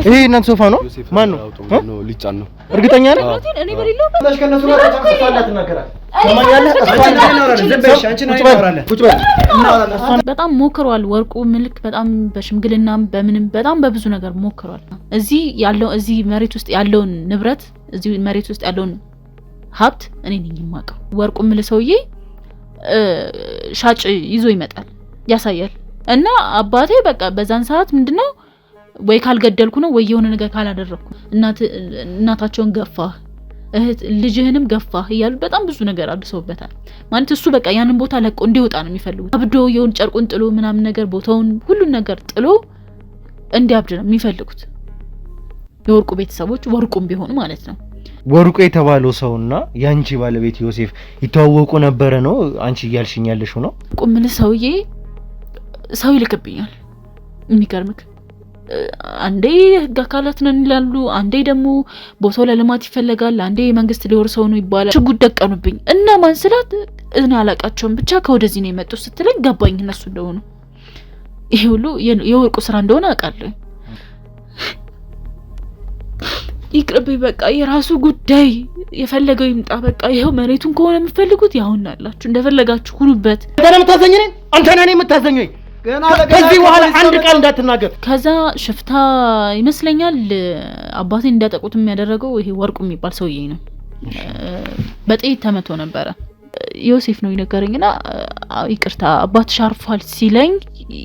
ይሄ እናንተ ሶፋ ነው? ማን ነው? ሊጫን ነው። እርግጠኛ ነህ? እኔ በሌለሁበት በጣም ሞክሯል። ወርቁ ምልክ በጣም በሽምግልናም በምንም በጣም በብዙ ነገር ሞክሯል። እዚህ ያለው እዚህ መሬት ውስጥ ያለውን ንብረት እዚህ መሬት ውስጥ ያለውን ሀብት እኔ ነኝ የማውቀው። ወርቁ ምል ሰውዬ ሻጭ ይዞ ይመጣል ያሳያል። እና አባቴ በቃ በዛን ሰዓት ምንድነው ወይ ካልገደልኩ ነው ወይ የሆነ ነገር ካላደረግኩ እናታቸውን ገፋ እህት ልጅህንም ገፋ እያሉ በጣም ብዙ ነገር አድርሰውበታል። ማለት እሱ በቃ ያንን ቦታ ለቆ እንዲወጣ ነው የሚፈልጉት። አብዶ የሆነ ጨርቁን ጥሎ ምናምን ነገር ቦታውን ሁሉን ነገር ጥሎ እንዲያብድ ነው የሚፈልጉት የወርቁ ቤተሰቦች፣ ወርቁም ቢሆኑ ማለት ነው። ወርቁ የተባለው ሰውና የአንቺ ባለቤት ዮሴፍ ይተዋወቁ ነበረ ነው አንቺ እያልሽኝ ያለሽው ነው? ቁምል ሰውዬ ሰው ይልክብኛል። የሚገርምክ አንዴ የህግ አካላት ነን ይላሉ፣ አንዴ ደግሞ ቦታው ለልማት ይፈለጋል፣ አንዴ መንግስት ሊወርሰው ነው ይባላል። ሽጉጥ ደቀኑብኝ እና ማን ስላት እኔ አላቃቸውም ብቻ ከወደዚህ ነው የመጡት ስትለኝ ገባኝ እነሱ እንደሆኑ። ይሄ ሁሉ የወርቁ ስራ እንደሆነ አውቃለሁ። ይቅርብኝ፣ በቃ የራሱ ጉዳይ፣ የፈለገው ይምጣ። በቃ ይኸው መሬቱን ከሆነ የምትፈልጉት ያሁን አላችሁ፣ እንደፈለጋችሁ ሁኑበት። አንተ ነህ የምታዘኝ እኔን? አንተ ነህ እኔን የምታዘኝ ወይ? ከዚህ በኋላ አንድ ቃል እንዳትናገር። ከዛ ሽፍታ ይመስለኛል አባቴን እንዲያጠቁት የሚያደረገው ይሄ ወርቁ የሚባል ሰውዬ ነው። በጥይት ተመቶ ነበረ። ዮሴፍ ነው የነገረኝና ይቅርታ አባትሽ አርፏል ሲለኝ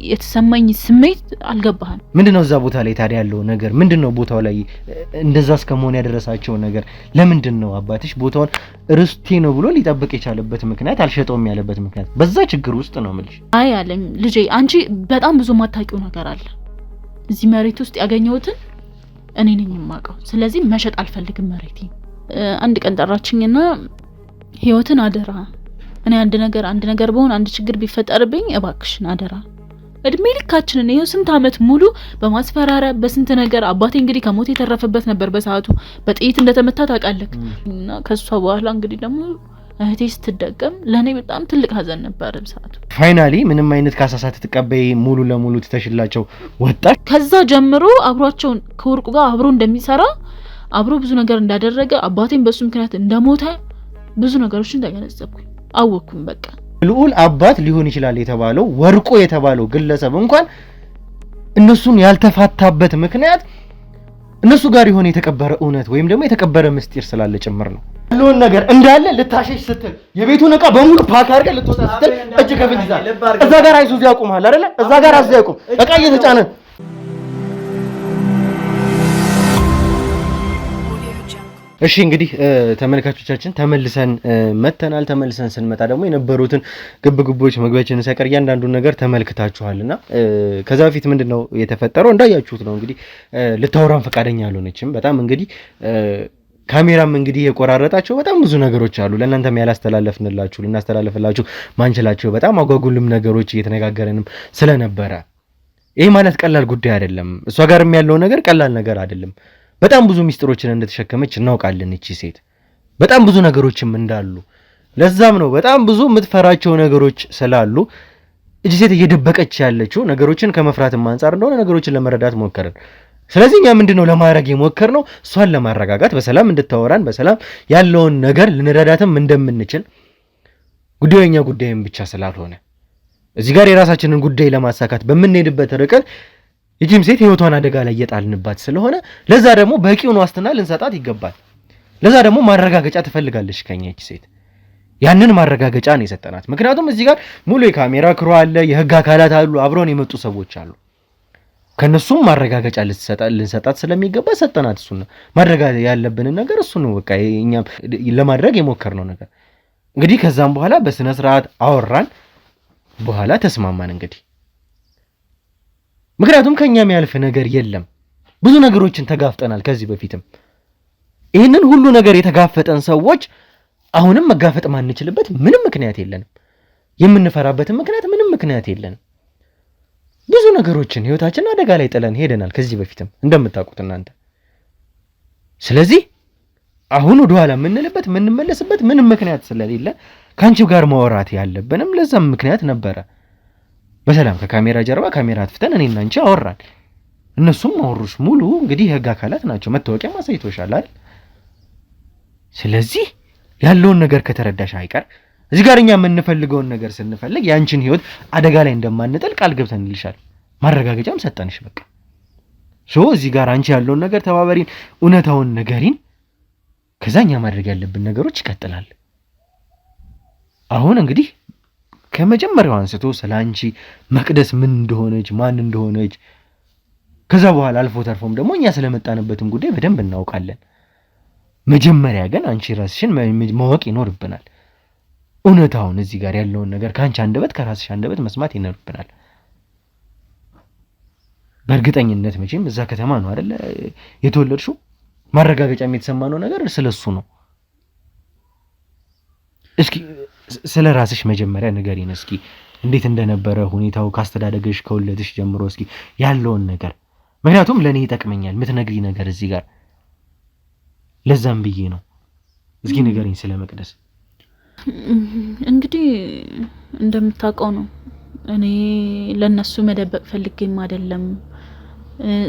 የተሰማኝ ስሜት አልገባህም። ምንድነው እዛ ቦታ ላይ ታዲያ ያለው ነገር ምንድነው? ቦታው ላይ እንደዛ እስከመሆን ያደረሳቸው ነገር ለምንድን ነው? አባትሽ ቦታውን ርስቴ ነው ብሎ ሊጠብቅ የቻለበት ምክንያት፣ አልሸጠውም ያለበት ምክንያት በዛ ችግር ውስጥ ነው የምልሽ። አይ አለኝ ልጄ፣ አንቺ በጣም ብዙ ማታውቂው ነገር አለ። እዚህ መሬት ውስጥ ያገኘሁትን እኔ ነኝ የማውቀው። ስለዚህ መሸጥ አልፈልግም መሬቴ። አንድ ቀን ጠራችኝና ህይወትን አደራ፣ እኔ አንድ ነገር አንድ ነገር በሆን አንድ ችግር ቢፈጠርብኝ እባክሽን አደራ። እድሜ ልካችንን ይኸው ስንት አመት ሙሉ በማስፈራሪያ በስንት ነገር አባቴ እንግዲህ ከሞት የተረፈበት ነበር። በሰዓቱ በጥይት እንደተመታ ታውቃለህ። እና ከሷ በኋላ እንግዲህ ደግሞ እህቴ ስትደገም ለእኔ በጣም ትልቅ ሀዘን ነበር በሰዓቱ። Finally ምንም አይነት ካሳ ሳትቀበይ ሙሉ ለሙሉ ትተሽላቸው ወጣሽ። ከዛ ጀምሮ አብሯቸውን ከወርቁ ጋር አብሮ እንደሚሰራ አብሮ ብዙ ነገር እንዳደረገ አባቴን በሱ ምክንያት እንደሞተ ብዙ ነገሮችን ተገነዘብኩኝ፣ አወቅኩም። በቃ ልዑል አባት ሊሆን ይችላል የተባለው ወርቁ የተባለው ግለሰብ እንኳን እነሱን ያልተፋታበት ምክንያት እነሱ ጋር የሆነ የተቀበረ እውነት ወይም ደግሞ የተቀበረ ምስጢር ስላለ ጭምር ነው። ያለውን ነገር እንዳለ ልታሸሽ ስትል የቤቱን እቃ በሙሉ pack አድርገህ ልትወጣ ስትል እጅ ከፍንጅ ይዛል። እዛ ጋር አይሱዙ ያቆምሃል አይደለ? እዛ ጋር አይሱዙ ያቆም እቃ እየተጫነ እሺ እንግዲህ ተመልካቾቻችን ተመልሰን መተናል። ተመልሰን ስንመጣ ደግሞ የነበሩትን ግብግቦች መግቢያችንን ሳይቀር እያንዳንዱን ነገር ተመልክታችኋልና ከዛ በፊት ምንድን ነው የተፈጠረው እንዳያችሁት ነው። እንግዲህ ልታወራን ፈቃደኛ አልሆነችም። በጣም እንግዲህ ካሜራም እንግዲህ የቆራረጣቸው በጣም ብዙ ነገሮች አሉ። ለእናንተም ያላስተላለፍንላችሁ ልናስተላለፍላችሁ ማንችላቸው በጣም አጓጉልም ነገሮች እየተነጋገረንም ስለነበረ ይህ ማለት ቀላል ጉዳይ አይደለም። እሷ ጋርም ያለው ነገር ቀላል ነገር አይደለም። በጣም ብዙ ሚስጥሮችን እንደተሸከመች እናውቃለን። እቺ ሴት በጣም ብዙ ነገሮችም እንዳሉ ለዛም ነው በጣም ብዙ የምትፈራቸው ነገሮች ስላሉ እቺ ሴት እየደበቀች ያለችው ነገሮችን ከመፍራትም አንጻር እንደሆነ ነገሮችን ለመረዳት ሞከርን። ስለዚህ እኛ ምንድነው ለማድረግ የሞከርነው እሷን ለማረጋጋት በሰላም እንድታወራን በሰላም ያለውን ነገር ልንረዳትም እንደምንችል ጉዳዩ የኛ ጉዳይም ብቻ ስላልሆነ እዚህ ጋር የራሳችንን ጉዳይ ለማሳካት በምንሄድበት ርቀት ይህችም ሴት ህይወቷን አደጋ ላይ እየጣልንባት ስለሆነ ለዛ ደግሞ በቂውን ዋስትና ልንሰጣት ይገባል። ለዛ ደግሞ ማረጋገጫ ትፈልጋለች ከኛ ይቺ ሴት። ያንን ማረጋገጫ ነው የሰጠናት። ምክንያቱም እዚህ ጋር ሙሉ የካሜራ ክሩ አለ፣ የህግ አካላት አሉ፣ አብረውን የመጡ ሰዎች አሉ። ከነሱም ማረጋገጫ ልንሰጣት ስለሚገባ ሰጠናት። እሱን ማድረግ ያለብንን ነገር እሱ ነው። በቃ እኛም ለማድረግ የሞከርነው ነገር እንግዲህ ከዛም በኋላ በስነ ስርዓት አወራን፣ በኋላ ተስማማን እንግዲህ ምክንያቱም ከኛ የሚያልፍ ነገር የለም። ብዙ ነገሮችን ተጋፍጠናል ከዚህ በፊትም። ይህንን ሁሉ ነገር የተጋፈጠን ሰዎች አሁንም መጋፈጥ ማንችልበት ምንም ምክንያት የለንም። የምንፈራበትም ምክንያት ምንም ምክንያት የለንም። ብዙ ነገሮችን ህይወታችንን አደጋ ላይ ጥለን ሄደናል ከዚህ በፊትም እንደምታውቁት እናንተ። ስለዚህ አሁን ወደኋላ የምንልበት የምንመለስበት ምንም ምክንያት ስለሌለ ከአንቺ ጋር ማውራት ያለብንም ለዛም ምክንያት ነበረ። በሰላም ከካሜራ ጀርባ ካሜራ አጥፍተን እኔና አንቺ አወራን። እነሱም አወሩሽ። ሙሉ እንግዲህ የህግ አካላት ናቸው። መታወቂያ ማሳይቶሻል አይደል? ስለዚህ ያለውን ነገር ከተረዳሽ አይቀር እዚህ ጋር እኛ የምንፈልገውን ነገር ስንፈልግ የአንቺን ህይወት አደጋ ላይ እንደማንጥል ቃል ገብተንልሻል። ማረጋገጫም ሰጠንሽ። በቃ so እዚህ ጋር አንቺ ያለውን ነገር ተባበሪን፣ እውነታውን ንገሪን። ከዛ እኛ ማድረግ ያለብን ነገሮች ይቀጥላል። አሁን እንግዲህ ከመጀመሪያው አንስቶ ስለ አንቺ መቅደስ ምን እንደሆነች ማን እንደሆነች ከዛ በኋላ አልፎ ተርፎም ደግሞ እኛ ስለመጣንበትም ጉዳይ በደንብ እናውቃለን። መጀመሪያ ግን አንቺ ራስሽን ማወቅ ይኖርብናል። እውነታውን እዚህ ጋር ያለውን ነገር ከአንቺ አንደበት ከራስሽ አንደበት መስማት ይኖርብናል። በእርግጠኝነት መቼም እዛ ከተማ ነው አይደለ የተወለድሽው? ማረጋገጫም የተሰማነው ነገር ስለሱ ነው። እስኪ ስለ ራስሽ መጀመሪያ ንገሪን እስኪ እንዴት እንደነበረ ሁኔታው ካስተዳደገሽ ከውለትሽ ጀምሮ እስኪ ያለውን ነገር፣ ምክንያቱም ለእኔ ይጠቅመኛል የምትነግሪ ነገር እዚህ ጋር ለዛም ብዬ ነው። እስኪ ንገሪኝ ስለ መቅደስ። እንግዲህ እንደምታውቀው ነው እኔ ለእነሱ መደበቅ ፈልጌም አይደለም።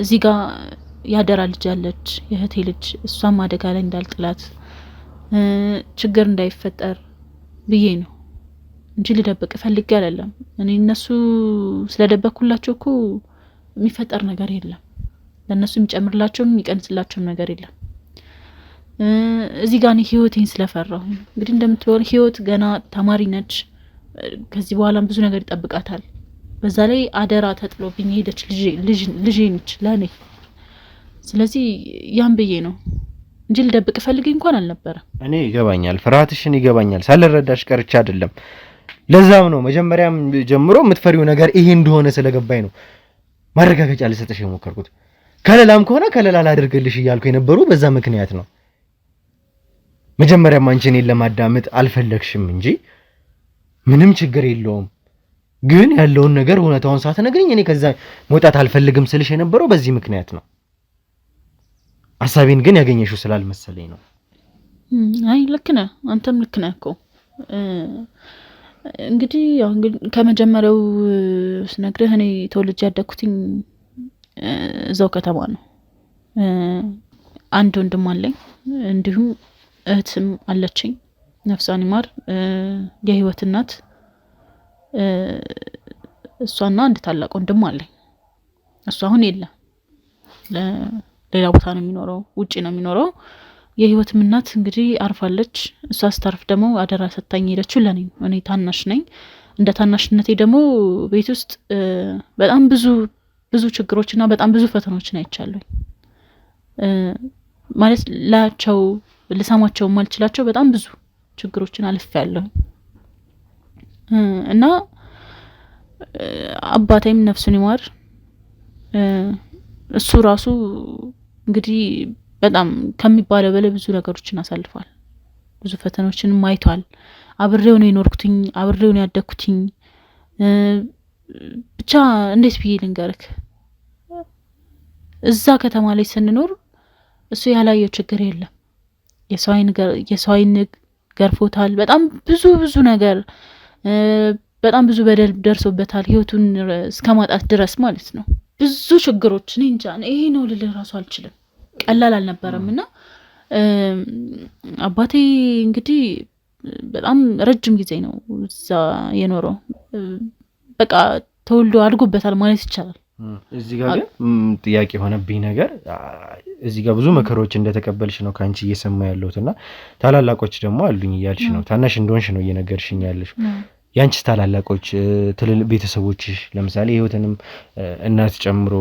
እዚህ ጋር ያደራ ልጅ አለች፣ የእህቴ ልጅ፣ እሷም አደጋ ላይ እንዳልጥላት ችግር እንዳይፈጠር ብዬ ነው እንጂ ልደብቅ ፈልጌ አይደለም። እኔ እነሱ ስለደበቅኩላቸው እኮ የሚፈጠር ነገር የለም። ለእነሱ የሚጨምርላቸውም የሚቀንስላቸውም ነገር የለም። እዚህ ጋር እኔ ህይወቴን ስለፈራሁ እንግዲህ እንደምትሆን ህይወት ገና ተማሪ ነች። ከዚህ በኋላም ብዙ ነገር ይጠብቃታል። በዛ ላይ አደራ ተጥሎብኝ የሄደች ልጄ ነች ለእኔ። ስለዚህ ያን ብዬ ነው እንጂ ልደብቅ ፈልጌ እንኳን አልነበረም። እኔ ይገባኛል፣ ፍርሃትሽን ይገባኛል። ሳልረዳሽ ቀርቼ አይደለም። ለዛም ነው መጀመሪያም ጀምሮ የምትፈሪው ነገር ይሄ እንደሆነ ስለገባኝ ነው ማረጋገጫ ልሰጥሽ የሞከርኩት። ከለላም ከሆነ ከለላ ላድርግልሽ እያልኩ የነበሩ በዛ ምክንያት ነው። መጀመሪያም አንቺ እኔን ለማዳመጥ አልፈለግሽም እንጂ ምንም ችግር የለውም። ግን ያለውን ነገር እውነታውን ሳትነግሪኝ እኔ ከዛ መውጣት አልፈልግም ስልሽ የነበረው በዚህ ምክንያት ነው። ሀሳቤን ግን ያገኘሽው ስላልመሰለኝ ነው። አይ ልክ ነህ፣ አንተም ልክ ነህ እኮ። እንግዲህ ያው ከመጀመሪያው ስነግርህ እኔ ተወልጄ ያደግኩትኝ እዛው ከተማ ነው። አንድ ወንድም አለኝ፣ እንዲሁም እህትም አለችኝ። ነፍሷን ይማር፣ የህይወት እናት እሷና አንድ ታላቅ ወንድም አለኝ። እሱ አሁን የለም፣ ሌላ ቦታ ነው የሚኖረው፣ ውጪ ነው የሚኖረው። የህይወትም እናት እንግዲህ አርፋለች። እሷ ስታርፍ ደግሞ አደራ ሰታኝ ሄደችው ለኔ ነው። እኔ ታናሽ ነኝ። እንደ ታናሽነቴ ደግሞ ቤት ውስጥ በጣም ብዙ ብዙ ችግሮችና በጣም ብዙ ፈተናዎችን አይቻለሁ። ማለት ላያቸው ልሰማቸው ማልችላቸው በጣም ብዙ ችግሮችን አልፌያለሁ እና አባቴም ነፍሱን ይማር እሱ ራሱ እንግዲህ በጣም ከሚባለው በላይ ብዙ ነገሮችን አሳልፏል። ብዙ ፈተናዎችንም አይቷል። አብሬው ነው የኖርኩትኝ፣ አብሬው ነው ያደግኩትኝ። ብቻ እንዴት ብዬ ልንገርክ፣ እዛ ከተማ ላይ ስንኖር እሱ ያላየው ችግር የለም። የሰው ዓይን ገርፎታል። በጣም ብዙ ብዙ ነገር፣ በጣም ብዙ በደል ደርሶበታል። ህይወቱን እስከ ማጣት ድረስ ማለት ነው። ብዙ ችግሮች እኔ እንጃ ይሄ ነው ልልህ ራሱ አልችልም። ቀላል አልነበረም። እና አባቴ እንግዲህ በጣም ረጅም ጊዜ ነው እዛ የኖረው። በቃ ተወልዶ አድጎበታል ማለት ይቻላል። እዚህ ጋር ግን ጥያቄ የሆነብኝ ነገር እዚህ ጋር ብዙ መከራዎች እንደተቀበልሽ ነው ከአንቺ እየሰማ ያለሁት እና ታላላቆች ደግሞ አሉኝ እያልሽ ነው። ታናሽ እንደሆንሽ ነው እየነገርሽኝ ያለሽ። ያንቺስ ታላላቆች ትልልቅ ቤተሰቦችሽ ለምሳሌ ህይወትንም እናት ጨምሮ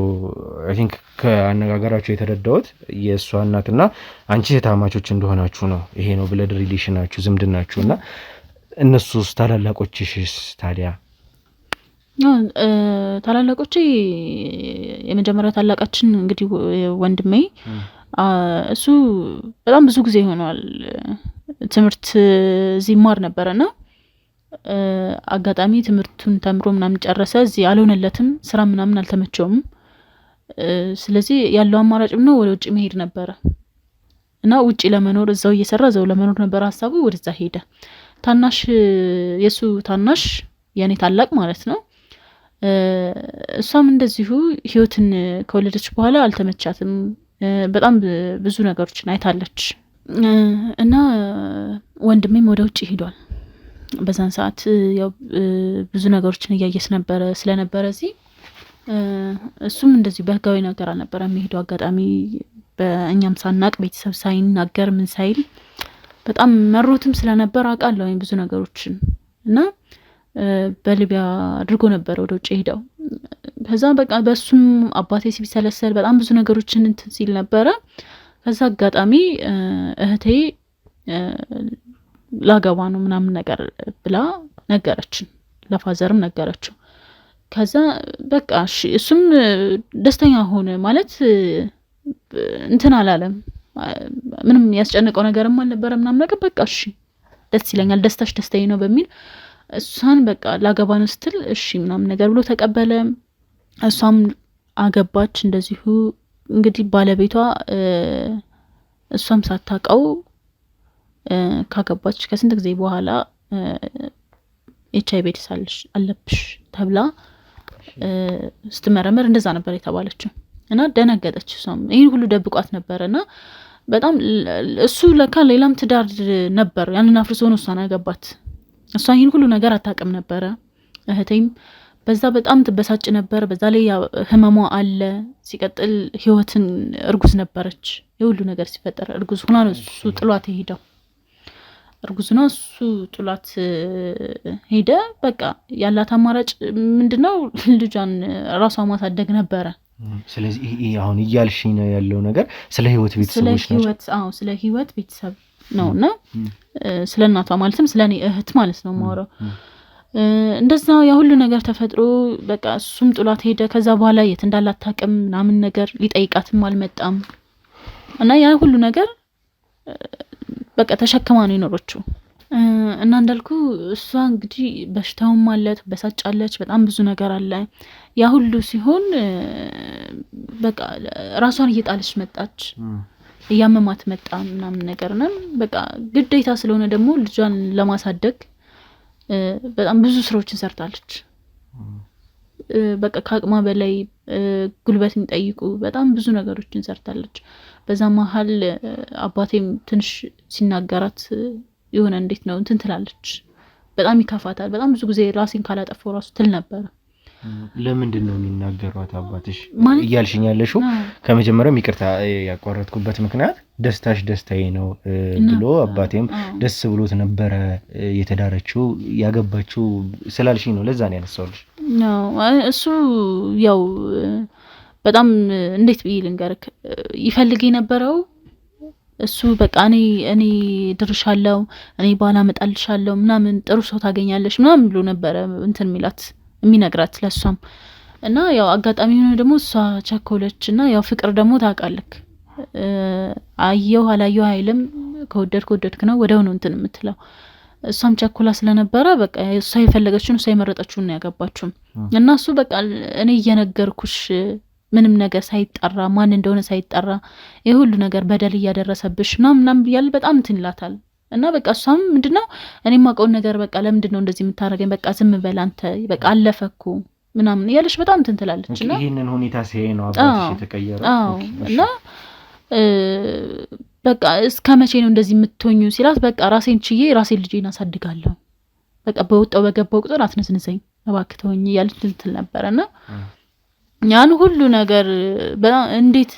I think ከአነጋገራቸው የተረዳሁት የእሷ እናትና አንቺ እህትማማቾች እንደሆናችሁ ነው። ይሄ ነው blood relation ኣችሁ ዝምድናችሁ። እና እነሱስ ታላላቆችሽስ ታዲያ? ታላላቆቼ የመጀመሪያ ታላቃችን እንግዲህ ወንድሜ እሱ በጣም ብዙ ጊዜ ሆኗል። ትምህርት እዚህ ይማር ነበረና አጋጣሚ ትምህርቱን ተምሮ ምናምን ጨረሰ። እዚህ አልሆነለትም፣ ስራ ምናምን አልተመቸውም። ስለዚህ ያለው አማራጭ ነው ወደ ውጭ መሄድ ነበረ እና ውጭ ለመኖር እዛው እየሰራ እዛው ለመኖር ነበረ ሀሳቡ። ወደዛ ሄደ። ታናሽ የእሱ ታናሽ የእኔ ታላቅ ማለት ነው። እሷም እንደዚሁ ህይወትን ከወለደች በኋላ አልተመቻትም። በጣም ብዙ ነገሮችን አይታለች እና ወንድሜም ወደ ውጭ ሂዷል። በዛን ሰዓት ያው ብዙ ነገሮችን እያየስ ነበረ ስለነበረ እዚህ እሱም እንደዚሁ በህጋዊ ነገር አልነበረ የሚሄደው። አጋጣሚ በእኛም ሳናቅ ቤተሰብ ሳይናገር ምን ሳይል በጣም መሮትም ስለነበር አውቃለሁ ብዙ ነገሮችን እና በሊቢያ አድርጎ ነበረ ወደ ውጭ ሄደው። ከዛ በቃ በእሱም አባቴ ሲሰለሰል በጣም ብዙ ነገሮችን እንትን ሲል ነበረ። ከዛ አጋጣሚ እህቴ ላገባ ነው ምናምን ነገር ብላ ነገረችን፣ ለፋዘርም ነገረችው። ከዛ በቃ እሺ እሱም ደስተኛ ሆነ ማለት እንትን አላለም፣ ምንም ያስጨንቀው ነገርም አልነበረ ምናምን ነገር በቃ እሺ ደስ ይለኛል፣ ደስታሽ ደስታዬ ነው በሚል እሷን በቃ ላገባ ነው ስትል እሺ ምናምን ነገር ብሎ ተቀበለ። እሷም አገባች እንደዚሁ። እንግዲህ ባለቤቷ እሷም ሳታውቀው ካገባች ከስንት ጊዜ በኋላ HIV AIDS አለብሽ ተብላ ስትመረመር እንደዛ ነበር የተባለችው እና ደነገጠች። እሷም ይህን ሁሉ ደብቋት ነበረ እና በጣም እሱ ለካ ሌላም ትዳር ነበር፣ ያንን አፍርሶ ነው እሷን ያገባት። እሷ ይህን ሁሉ ነገር አታውቅም ነበረ። እህቴም በዛ በጣም ትበሳጭ ነበር። በዛ ላይ ህመሟ አለ። ሲቀጥል ህይወትን እርጉዝ ነበረች። የሁሉ ነገር ሲፈጠር እርጉዝ ሆና ነው እሱ ጥሏት የሄደው። እርጉዝ ነው እሱ ጥሏት ሄደ። በቃ ያላት አማራጭ ምንድነው? ልጇን ራሷ ማሳደግ ነበረ። ስለዚህ ይሄ አሁን እያልሽኝ ነው ያለው ነገር ስለ ህይወት ቤተሰቦች ናቸው። አዎ ስለ ህይወት ቤተሰብ ነው እና ስለ እናቷ ማለትም ስለ እኔ እህት ማለት ነው የማወራው። እንደዛ ያ ሁሉ ነገር ተፈጥሮ በቃ እሱም ጥሏት ሄደ። ከዛ በኋላ የት እንዳላት አታውቅም ምናምን ነገር ሊጠይቃትም አልመጣም እና ያ ሁሉ ነገር በቃ ተሸክማ ነው የኖረችው። እና እንዳልኩ እሷ እንግዲህ በሽታውም አለ፣ ትበሳጫለች፣ በጣም ብዙ ነገር አለ። ያ ሁሉ ሲሆን በቃ ራሷን እየጣለች መጣች፣ እያመማት መጣ ምናምን ነገር ነው። በቃ ግዴታ ስለሆነ ደግሞ ልጇን ለማሳደግ በጣም ብዙ ስራዎችን ሰርታለች። በቃ ከአቅሟ በላይ ጉልበት የሚጠይቁ በጣም ብዙ ነገሮችን ሰርታለች። በዛ መሀል አባቴም ትንሽ ሲናገራት የሆነ እንዴት ነው እንትን ትላለች፣ በጣም ይከፋታል። በጣም ብዙ ጊዜ ራሴን ካላጠፋው ራሱ ትል ነበረ። ለምንድን ነው የሚናገሯት አባትሽ እያልሽኝ ያለሽው? ከመጀመሪያውም ይቅርታ ያቋረጥኩበት ምክንያት ደስታሽ ደስታዬ ነው ብሎ አባቴም ደስ ብሎት ነበረ የተዳረችው ያገባችው ስላልሽኝ ነው። ለዛ ነው ያነሳሁልሽ። እሱ ያው በጣም እንዴት ብዬ ልንገርክ ይፈልግ የነበረው እሱ በቃ እኔ ድርሻለሁ፣ እኔ ባል አመጣልሻለሁ ምናምን ጥሩ ሰው ታገኛለሽ ምናምን ብሎ ነበረ እንትን የሚላት የሚነግራት ለእሷም። እና ያው አጋጣሚ ሆኖ ደግሞ እሷ ቸኮለች እና ያው ፍቅር ደግሞ ታውቃለክ አየሁ አላየሁ አይልም። ከወደድክ ወደድክ ነው ወዲያው ነው እንትን የምትለው። እሷም ቸኮላ ስለነበረ በቃ እሷ የፈለገችውን እሷ የመረጠችውን ነው ያገባችው። እና እሱ በቃ እኔ እየነገርኩሽ ምንም ነገር ሳይጠራ ማን እንደሆነ ሳይጠራ ይህ ሁሉ ነገር በደል እያደረሰብሽ ምናምን ምናምን እያለ በጣም እንትን ይላታል። እና በቃ እሷም ምንድነው እኔ የማውቀውን ነገር በቃ ለምንድን ነው እንደዚህ የምታደርገኝ? በቃ ዝም በል አንተ በቃ አለፈ እኮ ምናምን እያለች በጣም እንትን ትላለች። እና ይህንን ሁኔታ ሲያይ ነው አባትሽ የተቀየረው። አዎ። እና በቃ እስከ መቼ ነው እንደዚህ የምትሆኙ ሲላት፣ በቃ ራሴን ችዬ ራሴን ልጄን አሳድጋለሁ፣ በቃ በወጣው በገባው ቁጥር አትነዝንዘኝ እባክህ ተወኝ እያለች እንትን ትል ነበረ። እና ያን ሁሉ ነገር በጣም እንዴት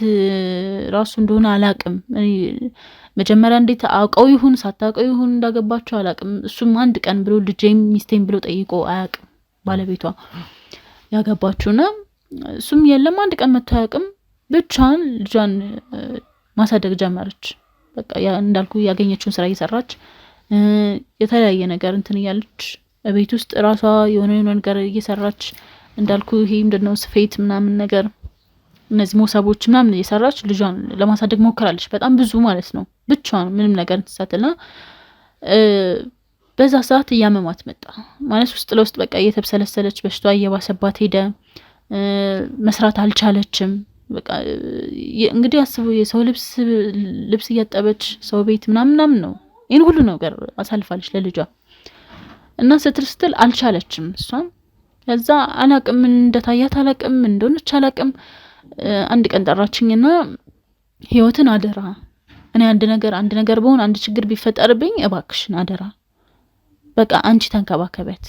ራሱ እንደሆነ አላቅም። መጀመሪያ እንዴት አውቀው ይሁን ሳታውቀው ይሁን እንዳገባቸው አላቅም። እሱም አንድ ቀን ብሎ ልጄም ሚስቴም ብሎ ጠይቆ አያቅም። ባለቤቷ ያገባችውና እሱም የለም አንድ ቀን መጥቶ አያውቅም። ብቻዋን ልጇን ማሳደግ ጀመረች። በቃ እንዳልኩ ያገኘችውን ስራ እየሰራች የተለያየ ነገር እንትን እያለች ቤት ውስጥ ራሷ የሆነ የሆነ ነገር እየሰራች እንዳልኩ ይሄ ምንድነው ስፌት ምናምን ነገር እነዚህ ሞሰቦች ምናምን እየሰራች ልጇን ለማሳደግ ሞክራለች። በጣም ብዙ ማለት ነው። ብቻዋን ምንም ነገር እንትሳትና በዛ ሰዓት እያመማት መጣ ማለት ውስጥ ለውስጥ በቃ እየተብሰለሰለች በሽታዋ እየባሰባት ሄደ። መስራት አልቻለችም። በቃ እንግዲህ አስቡ የሰው ልብስ እያጠበች ሰው ቤት ምናምን ምናምን ነው ይሄን ሁሉ ነገር አሳልፋለች ለልጇ። እና ስትል ስትል አልቻለችም። እሷም ከዛ አላቅም እንደታያት አላቅም እንደሆነች አላቅም። አንድ ቀን ጠራችኝና ህይወትን አደራ፣ እኔ አንድ ነገር በሆን አንድ ችግር ቢፈጠርብኝ እባክሽን አደራ፣ በቃ አንቺ ተንከባከቢያት፣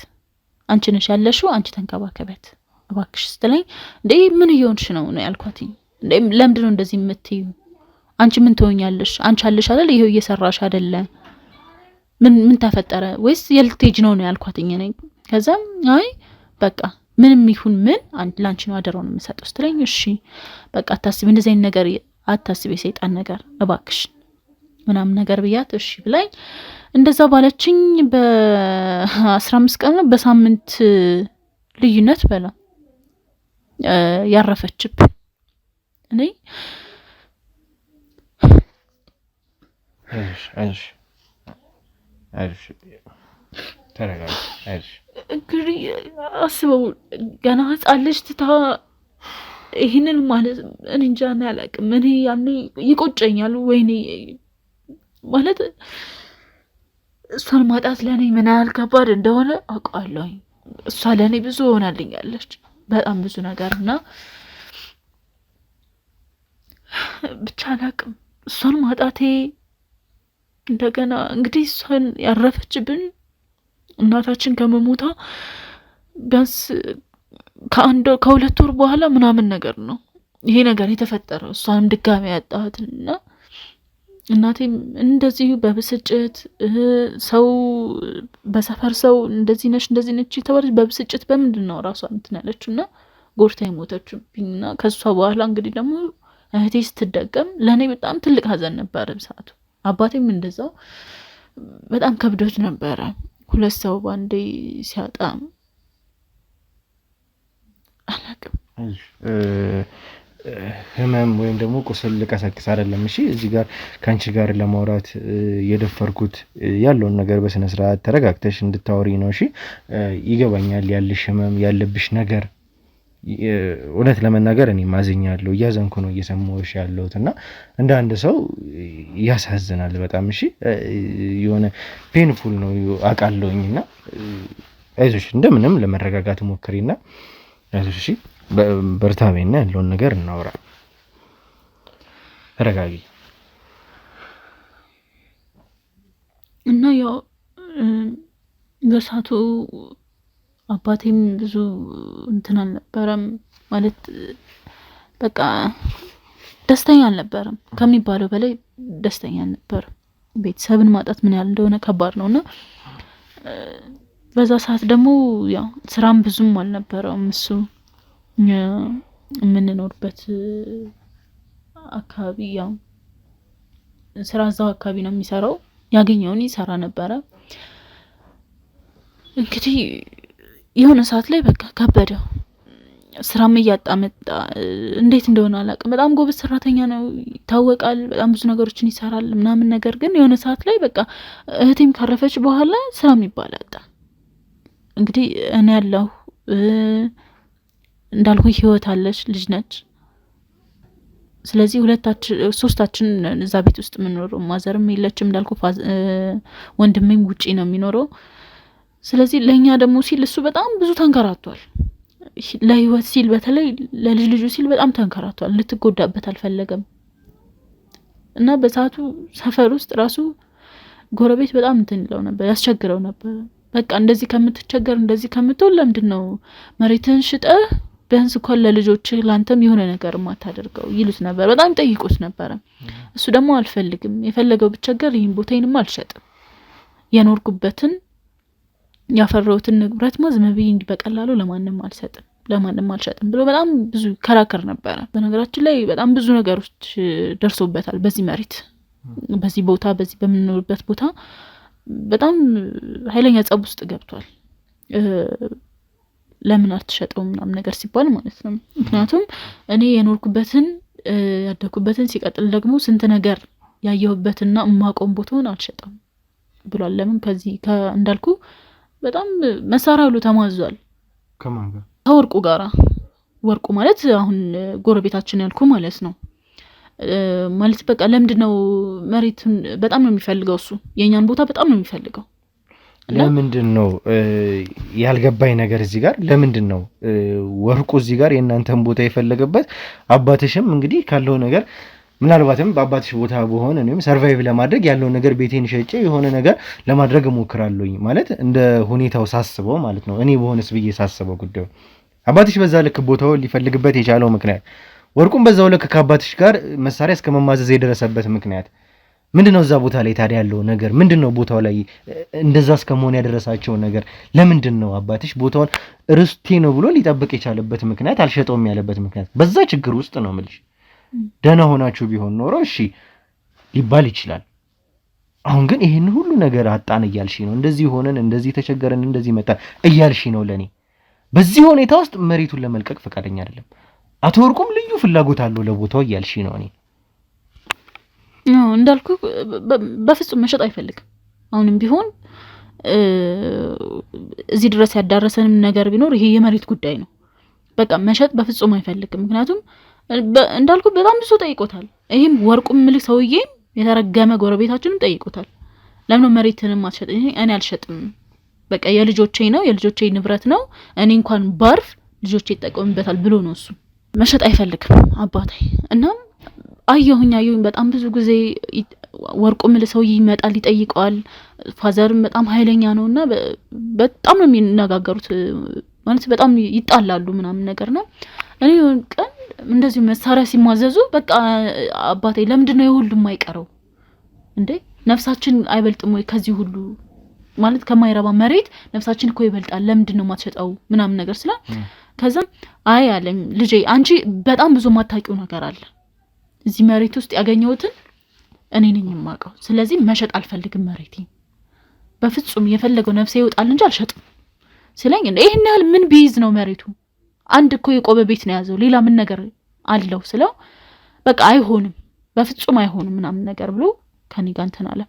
አንቺ ነሽ ያለሽው፣ አንቺ ተንከባከቢያት እባክሽ ስትለኝ፣ እንዴ ምን እየሆንሽ ነው ነው ያልኳትኝ። እንዴ ለምንድን ነው እንደዚህ የምትዩ? አንቺ ምን ትሆኛለሽ? አንቺ አለሽ አይደል? ይሄው እየሰራሽ አይደለ? ምን ተፈጠረ? ወይስ የልትሄጂ ነው ነው ያልኳትኝ እኔ። ከዛም አይ በቃ ምንም ይሁን ምን ላንቺ ነው አደራውን የምሰጠው ስትለኝ፣ እሺ በቃ አታስቢ፣ እንደዚህ አይነት ነገር አታስቢ፣ የሰይጣን ነገር እባክሽ ምናምን ነገር ብያት እሺ ብላኝ እንደዛ ባለችኝ በ15 ቀን ነው በሳምንት ልዩነት በላ ያረፈችብን። እኔ እንግዲህ አስበው ገና ሕፃን ልጅ ትታ ይህንን ማለት እኔ እንጃ እኔ አላውቅም። እኔ ያኔ ይቆጨኛል። ወይኔ ማለት እሷን ማጣት ለእኔ ምን ያህል ከባድ እንደሆነ አውቀዋለሁኝ። እሷ ለእኔ ብዙ ሆናልኛለች፣ በጣም ብዙ ነገር እና ብቻ አላውቅም እሷን ማጣቴ። እንደገና እንግዲህ እሷን ያረፈችብን እናታችን ከመሞቷ ቢያንስ ከ2 ወር በኋላ ምናምን ነገር ነው ይሄ ነገር የተፈጠረው። እሷንም ድጋሚ ያጣኋትን እና እናቴም እንደዚሁ በብስጭት ሰው በሰፈር ሰው እንደዚህ ነች እንደዚህ ነች የተባለች በብስጭት በምንድን ነው ራሷ እንትን ያለችው እና ጎድታ የሞተችብኝ። እና ከእሷ በኋላ እንግዲህ ደግሞ እህቴ ስትደገም ለእኔ በጣም ትልቅ ሀዘን ነበረ ሰዓቱ። አባቴም እንደዛው በጣም ከብዶት ነበረ። 2 ሰው ባንዴ ሲያጣ አላውቅም። ህመም ወይም ደግሞ ቁስል ልቀሰቅስ አይደለም። እሺ እዚህ ጋር ከአንቺ ጋር ለማውራት የደፈርኩት ያለውን ነገር በስነ ስርዓት ተረጋግተሽ እንድታወሪ ነው። እሺ ይገባኛል፣ ያለሽ ህመም ያለብሽ ነገር እውነት ለመናገር እኔ ማዝኛለሁ፣ እያዘንኩ ነው እየሰማሁሽ ያለሁት እና እንደ አንድ ሰው ያሳዝናል በጣም። እሺ የሆነ painful ነው አውቃለሁኝ። እና አይዞሽ፣ እንደምንም ለመረጋጋት ሞክሪና አይዞሽ፣ እሺ በርታ በይና ያለውን ነገር እናውራ። ተረጋጊ። እና ያው በሰዓቱ አባቴም ብዙ እንትን አልነበረም ማለት በቃ ደስተኛ አልነበረም፣ ከሚባለው በላይ ደስተኛ አልነበረም። ቤተሰብን ማጣት ምን ያህል እንደሆነ ከባድ ነው እና በዛ ሰዓት ደግሞ ያው ስራም ብዙም አልነበረውም። እሱ የምንኖርበት አካባቢ ያው ስራ እዛው አካባቢ ነው የሚሰራው፣ ያገኘውን ይሰራ ነበረ። እንግዲህ የሆነ ሰዓት ላይ በቃ ከበደው፣ ስራም እያጣ መጣ። እንዴት እንደሆነ አላውቅም። በጣም ጎበዝ ሰራተኛ ነው ይታወቃል። በጣም ብዙ ነገሮችን ይሰራል ምናምን። ነገር ግን የሆነ ሰዓት ላይ በቃ እህቴም ካረፈች በኋላ ስራ የሚባል አጣ። እንግዲህ እኔ ያለሁ እንዳልኩ ህይወት አለች፣ ልጅ ነች። ስለዚህ 3ታችን እዛ ቤት ውስጥ የምንኖረው፣ ማዘርም የለችም እንዳልኩ፣ ወንድሜም ውጪ ነው የሚኖረው። ስለዚህ ለእኛ ደግሞ ሲል እሱ በጣም ብዙ ተንከራቷል። ለህይወት ሲል በተለይ ለልጅ ልጁ ሲል በጣም ተንከራቷል። ልትጎዳበት አልፈለገም እና በሰዓቱ ሰፈር ውስጥ ራሱ ጎረቤት በጣም እንትን ይለው ነበር፣ ያስቸግረው ነበር። በቃ እንደዚህ ከምትቸገር እንደዚህ ከምትሆን ለምንድን ነው መሬትህን ሽጠህ ቢያንስ እንኳን ለልጆችህ ለአንተም የሆነ ነገር ማታደርገው ይሉት ነበር። በጣም ጠይቁት ነበረ። እሱ ደግሞ አልፈልግም፣ የፈለገው ብቸገር ይህን ቦታዬንም አልሸጥም፣ የኖርኩበትን ያፈራሁትን ንብረት ዝም ብዬ እንዲህ በቀላሉ ለማንም አልሰጥም፣ ለማንም አልሸጥም ብሎ በጣም ብዙ ከራከር ነበረ። በነገራችን ላይ በጣም ብዙ ነገሮች ደርሶበታል። በዚህ መሬት፣ በዚህ ቦታ፣ በዚህ በምንኖርበት ቦታ በጣም ኃይለኛ ጸብ ውስጥ ገብቷል። ለምን አትሸጠውም ምናምን ነገር ሲባል ማለት ነው። ምክንያቱም እኔ የኖርኩበትን ያደኩበትን ሲቀጥል ደግሞ ስንት ነገር ያየሁበትና እማቆም ቦታውን አልሸጠም ብሏል። ለምን ከዚህ እንዳልኩ በጣም መሳሪያ ሁሉ ተማዟል። ከማን ጋር? ከወርቁ ጋራ። ወርቁ ማለት አሁን ጎረቤታችን ያልኩ ማለት ነው። ማለት በቃ ለምንድን ነው መሬቱን በጣም ነው የሚፈልገው እሱ፣ የእኛን ቦታ በጣም ነው የሚፈልገው። ለምንድን ነው ያልገባኝ ነገር እዚህ ጋር ለምንድን ነው ወርቁ እዚህ ጋር የእናንተን ቦታ የፈለገበት? አባትሽም እንግዲህ ካለው ነገር ምናልባትም በአባትሽ ቦታ በሆነ እኔም survive ለማድረግ ያለውን ነገር ቤቴን ሸጬ የሆነ ነገር ለማድረግ እሞክራለሁኝ ማለት እንደ ሁኔታው ሳስበው ማለት ነው። እኔ በሆነስ ብዬ ሳስበው ጉዳዩ አባትሽ በዛ ልክ ቦታውን ሊፈልግበት የቻለው ምክንያት፣ ወርቁም በዛው ልክ ከአባትሽ ጋር መሳሪያ እስከ መማዘዝ የደረሰበት ምክንያት ምንድን ነው? እዛ ቦታ ላይ ታዲያ ያለው ነገር ምንድን ነው? ቦታው ላይ እንደዛ እስከመሆን ያደረሳቸው ነገር ለምንድን ነው? አባትሽ ቦታውን ርስቴ ነው ብሎ ሊጠብቅ የቻለበት ምክንያት፣ አልሸጠውም ያለበት ምክንያት በዛ ችግር ውስጥ ነው የምልሽ። ደህና ሆናችሁ ቢሆን ኖሮ እሺ ሊባል ይችላል። አሁን ግን ይሄን ሁሉ ነገር አጣን እያልሽ ነው። እንደዚህ ሆነን፣ እንደዚህ ተቸገረን፣ እንደዚህ መጣን እያልሽ ነው ለኔ። በዚህ ሁኔታ ውስጥ መሬቱን ለመልቀቅ ፈቃደኛ አይደለም። አቶ ወርቁም ልዩ ፍላጎት አለው ለቦታው እያልሽ ነው። እኔ እንዳልኩ በፍጹም መሸጥ አይፈልግም። አሁንም ቢሆን እዚህ ድረስ ያዳረሰንም ነገር ቢኖር ይሄ የመሬት ጉዳይ ነው። በቃ መሸጥ በፍጹም አይፈልግም። ምክንያቱም እንዳልኩ በጣም ብዙ ጠይቆታል። ይህም ወርቁም ምልክ ሰውዬም የተረገመ ጎረቤታችንም ጠይቆታል። ለምን መሬትንም አትሸጥ? እኔ አልሸጥም፣ በቃ የልጆቼ ነው፣ የልጆቼ ንብረት ነው። እኔ እንኳን ባርፍ ልጆቼ ይጠቀሙበታል ብሎ ነው እሱ መሸጥ አይፈልግም አባቴ። እናም አየሁኝ በጣም ብዙ ጊዜ ወርቁ ምል ሰውዬ ይመጣል ይጠይቀዋል። father ም በጣም ኃይለኛ ነው እና በጣም ነው የሚነጋገሩት፣ ማለት በጣም ይጣላሉ ምናምን ነገር ነው። እኔ ቀን እንደዚሁ መሳሪያ ሲማዘዙ በቃ አባቴ ለምንድን ነው የሁሉ የማይቀረው እንዴ? ነፍሳችን አይበልጥም ወይ ከዚህ ሁሉ ማለት ከማይረባ መሬት ነፍሳችን እኮ ይበልጣል፣ ለምንድን ነው የማትሸጠው ምናምን ነገር ስላ ከዛም አይ አለኝ ልጄ አንቺ በጣም ብዙ ማታውቂው ነገር አለ እዚህ መሬት ውስጥ ያገኘሁትን እኔ ነኝ የማውቀው። ስለዚህ መሸጥ አልፈልግም መሬቴ በፍጹም የፈለገው ነፍሴ ይወጣል እንጂ አልሸጥም ስለኝ፣ ይህን ያህል ምን ቢይዝ ነው መሬቱ? አንድ እኮ የቆመ ቤት ነው የያዘው፣ ሌላ ምን ነገር አለው ስለው በቃ አይሆንም፣ በፍጹም አይሆንም ምናምን ነገር ብሎ ከኔ ጋር እንትን አለ።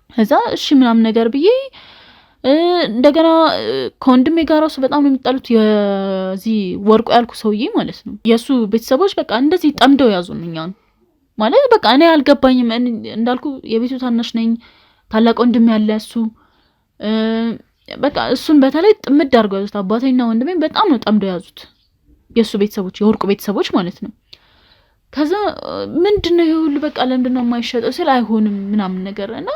ከዛ እሺ ምናምን ነገር ብዬ እንደገና ከወንድሜ ጋር ራሱ በጣም ነው የሚጣሉት። የዚህ ወርቁ ያልኩ ሰውዬ ማለት ነው። የእሱ ቤተሰቦች በቃ እንደዚህ ጠምደው ያዙን እኛን ማለት በቃ እኔ አልገባኝም። እንዳልኩ የቤቱ ታናሽ ነኝ፣ ታላቅ ወንድሜ ያለ እሱ በቃ እሱን በተለይ ጥምድ አድርገው ያዙት። አባቴና ወንድሜ በጣም ነው ጠምደው ያዙት፣ የእሱ ቤተሰቦች የወርቁ ቤተሰቦች ማለት ነው። ከዛ ምንድን ነው ይሄ ሁሉ በቃ ለምንድን ነው የማይሸጠው ስል አይሆንም ምናምን ነገር እና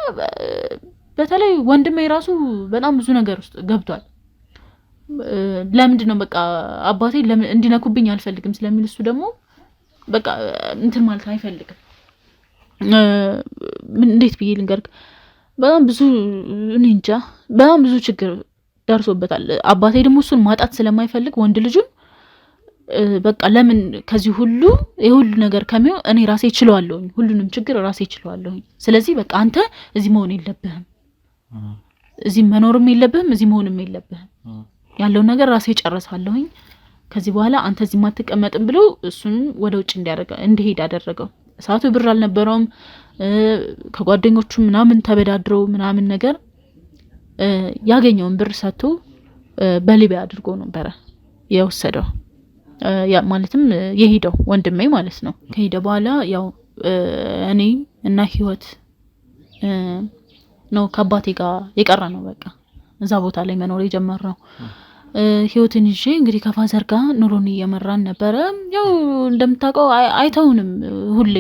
በተለይ ወንድሜ ራሱ በጣም ብዙ ነገር ውስጥ ገብቷል። ለምንድን ነው በቃ አባቴ እንዲነኩብኝ አልፈልግም ስለሚል እሱ ደግሞ በቃ እንትን ማለት አይፈልግም። እንዴት ብዬ ልንገርክ፣ በጣም ብዙ እኔ እንጃ በጣም ብዙ ችግር ደርሶበታል። አባቴ ደግሞ እሱን ማጣት ስለማይፈልግ ወንድ ልጁን በቃ ለምን ከዚህ ሁሉ የሁሉ ነገር ከሚሆን እኔ ራሴ እችለዋለሁኝ፣ ሁሉንም ችግር ራሴ እችለዋለሁኝ። ስለዚህ በቃ አንተ እዚህ መሆን የለብህም፣ እዚህ መኖርም የለብህም፣ እዚህ መሆንም የለብህም። ያለውን ነገር ራሴ ጨርሳለሁኝ። ከዚህ በኋላ አንተ እዚህ ማትቀመጥም ብሎ እሱንም ወደ ውጭ እንዲሄድ አደረገው። ሰዓቱ ብር አልነበረውም። ከጓደኞቹ ምናምን ተበዳድረው ምናምን ነገር ያገኘውን ብር ሰጥቶ በሊቢያ አድርጎ ነበረ የወሰደው፣ ማለትም የሄደው ወንድሜ ማለት ነው። ከሄደ በኋላ ያው እኔ እና ህይወት ነው ከአባቴ ጋር የቀረ ነው። በቃ እዛ ቦታ ላይ መኖር የጀመርነው ህይወትን ይዤ እንግዲህ ከፋዘር ጋር ኑሮን እየመራን ነበረ። ያው እንደምታውቀው አይተውንም ሁሌ።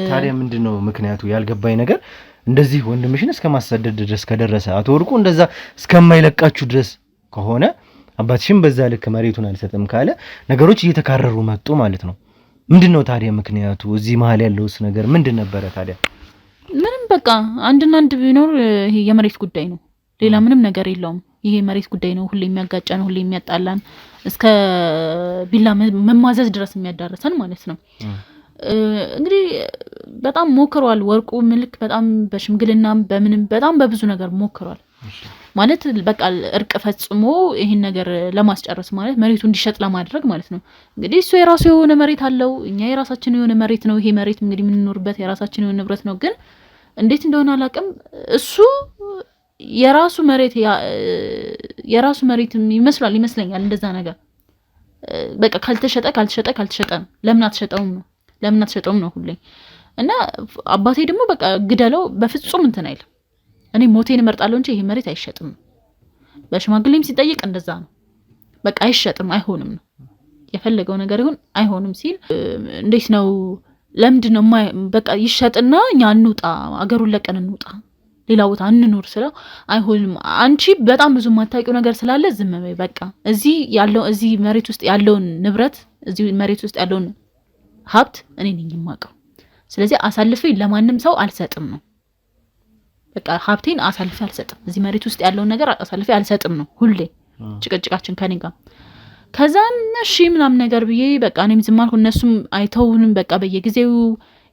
ታዲያ ምንድን ነው ምክንያቱ? ያልገባኝ ነገር እንደዚህ ወንድምሽን እስከ ማሰደድ ድረስ ከደረሰ፣ አቶ ወርቁ እንደዛ እስከማይለቃችሁ ድረስ ከሆነ፣ አባትሽም በዛ ልክ መሬቱን አልሰጥም ካለ ነገሮች እየተካረሩ መጡ ማለት ነው። ምንድን ነው ታዲያ ምክንያቱ? እዚህ መሀል ያለውስ ነገር ምንድን ነበረ ታዲያ? ምንም በቃ አንድና አንድ ቢኖር ይሄ የመሬት ጉዳይ ነው። ሌላ ምንም ነገር የለውም። ይሄ የመሬት ጉዳይ ነው ሁሌ የሚያጋጨን፣ ሁሌ የሚያጣላን፣ እስከ ቢላ መማዘዝ ድረስ የሚያዳርሰን ማለት ነው። እንግዲህ በጣም ሞክሯል። ወርቁ ምልክ በጣም በሽምግልናም በምንም በጣም በብዙ ነገር ሞክሯል። ማለት በቃ እርቅ ፈጽሞ ይሄን ነገር ለማስጨረስ ማለት መሬቱ እንዲሸጥ ለማድረግ ማለት ነው። እንግዲህ እሱ የራሱ የሆነ መሬት አለው፣ እኛ የራሳችን የሆነ መሬት ነው። ይሄ መሬት እንግዲህ የምንኖርበት የራሳችን የሆነ ንብረት ነው። ግን እንዴት እንደሆነ አላውቅም። እሱ የራሱ መሬት የራሱ መሬት ይመስላል ይመስለኛል እንደዛ ነገር በቃ ካልተሸጠ ካልተሸጠ ካልተሸጠ ነው። ለምን አትሸጠውም ነው፣ ለምን አትሸጠውም ነው ሁሌ። እና አባቴ ደግሞ በቃ ግደለው በፍጹም እንትን አይልም። እኔ ሞቴን እመርጣለሁ እንጂ ይሄ መሬት አይሸጥም። በሽማግሌም ሲጠይቅ እንደዛ ነው። በቃ አይሸጥም፣ አይሆንም ነው። የፈለገው ነገር ይሁን አይሆንም ሲል እንዴት ነው ለምንድን ነው በቃ ይሸጥና እኛ እንውጣ፣ አገሩን ለቀን እንውጣ፣ ሌላ ቦታ እንኖር ስለው አይሆንም፣ አንቺ በጣም ብዙ የማታውቂው ነገር ስላለ ዝም በይ በቃ እዚህ ያለው እዚህ መሬት ውስጥ ያለውን ንብረት እዚህ መሬት ውስጥ ያለውን ሀብት እኔ ነኝ የማውቀው። ስለዚህ አሳልፌ ለማንም ሰው አልሰጥም ነው። በቃ ሀብቴን አሳልፌ አልሰጥም፣ እዚህ መሬት ውስጥ ያለውን ነገር አሳልፌ አልሰጥም ነው ሁሌ ጭቅጭቃችን ከኔ ጋር። ከዛም እሺ ምናምን ነገር ብዬ በቃ እኔም ዝም አልኩ። እነሱም አይተውንም፣ በቃ በየጊዜው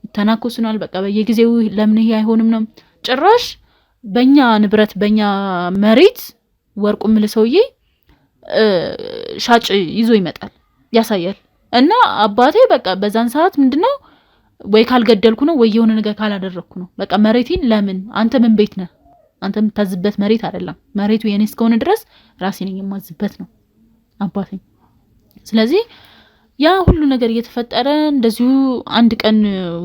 ይተናኮሱናል። በቃ በየጊዜው ለምን ይሄ አይሆንም ነው። ጭራሽ በእኛ ንብረት በእኛ መሬት ወርቁ ምል ሰውዬ ሻጭ ይዞ ይመጣል ያሳያል። እና አባቴ በቃ በዛን ሰዓት ምንድነው ወይ ካልገደልኩ ነው ወይ የሆነ ነገር ካላደረግኩ ነው። በቃ መሬቴን ለምን አንተ ምን ቤት ነህ? አንተ የምታዝበት መሬት አይደለም። መሬቱ የኔ እስከሆነ ድረስ ራሴ ነኝ የማዝበት ነው አባቴ። ስለዚህ ያ ሁሉ ነገር እየተፈጠረ እንደዚሁ አንድ ቀን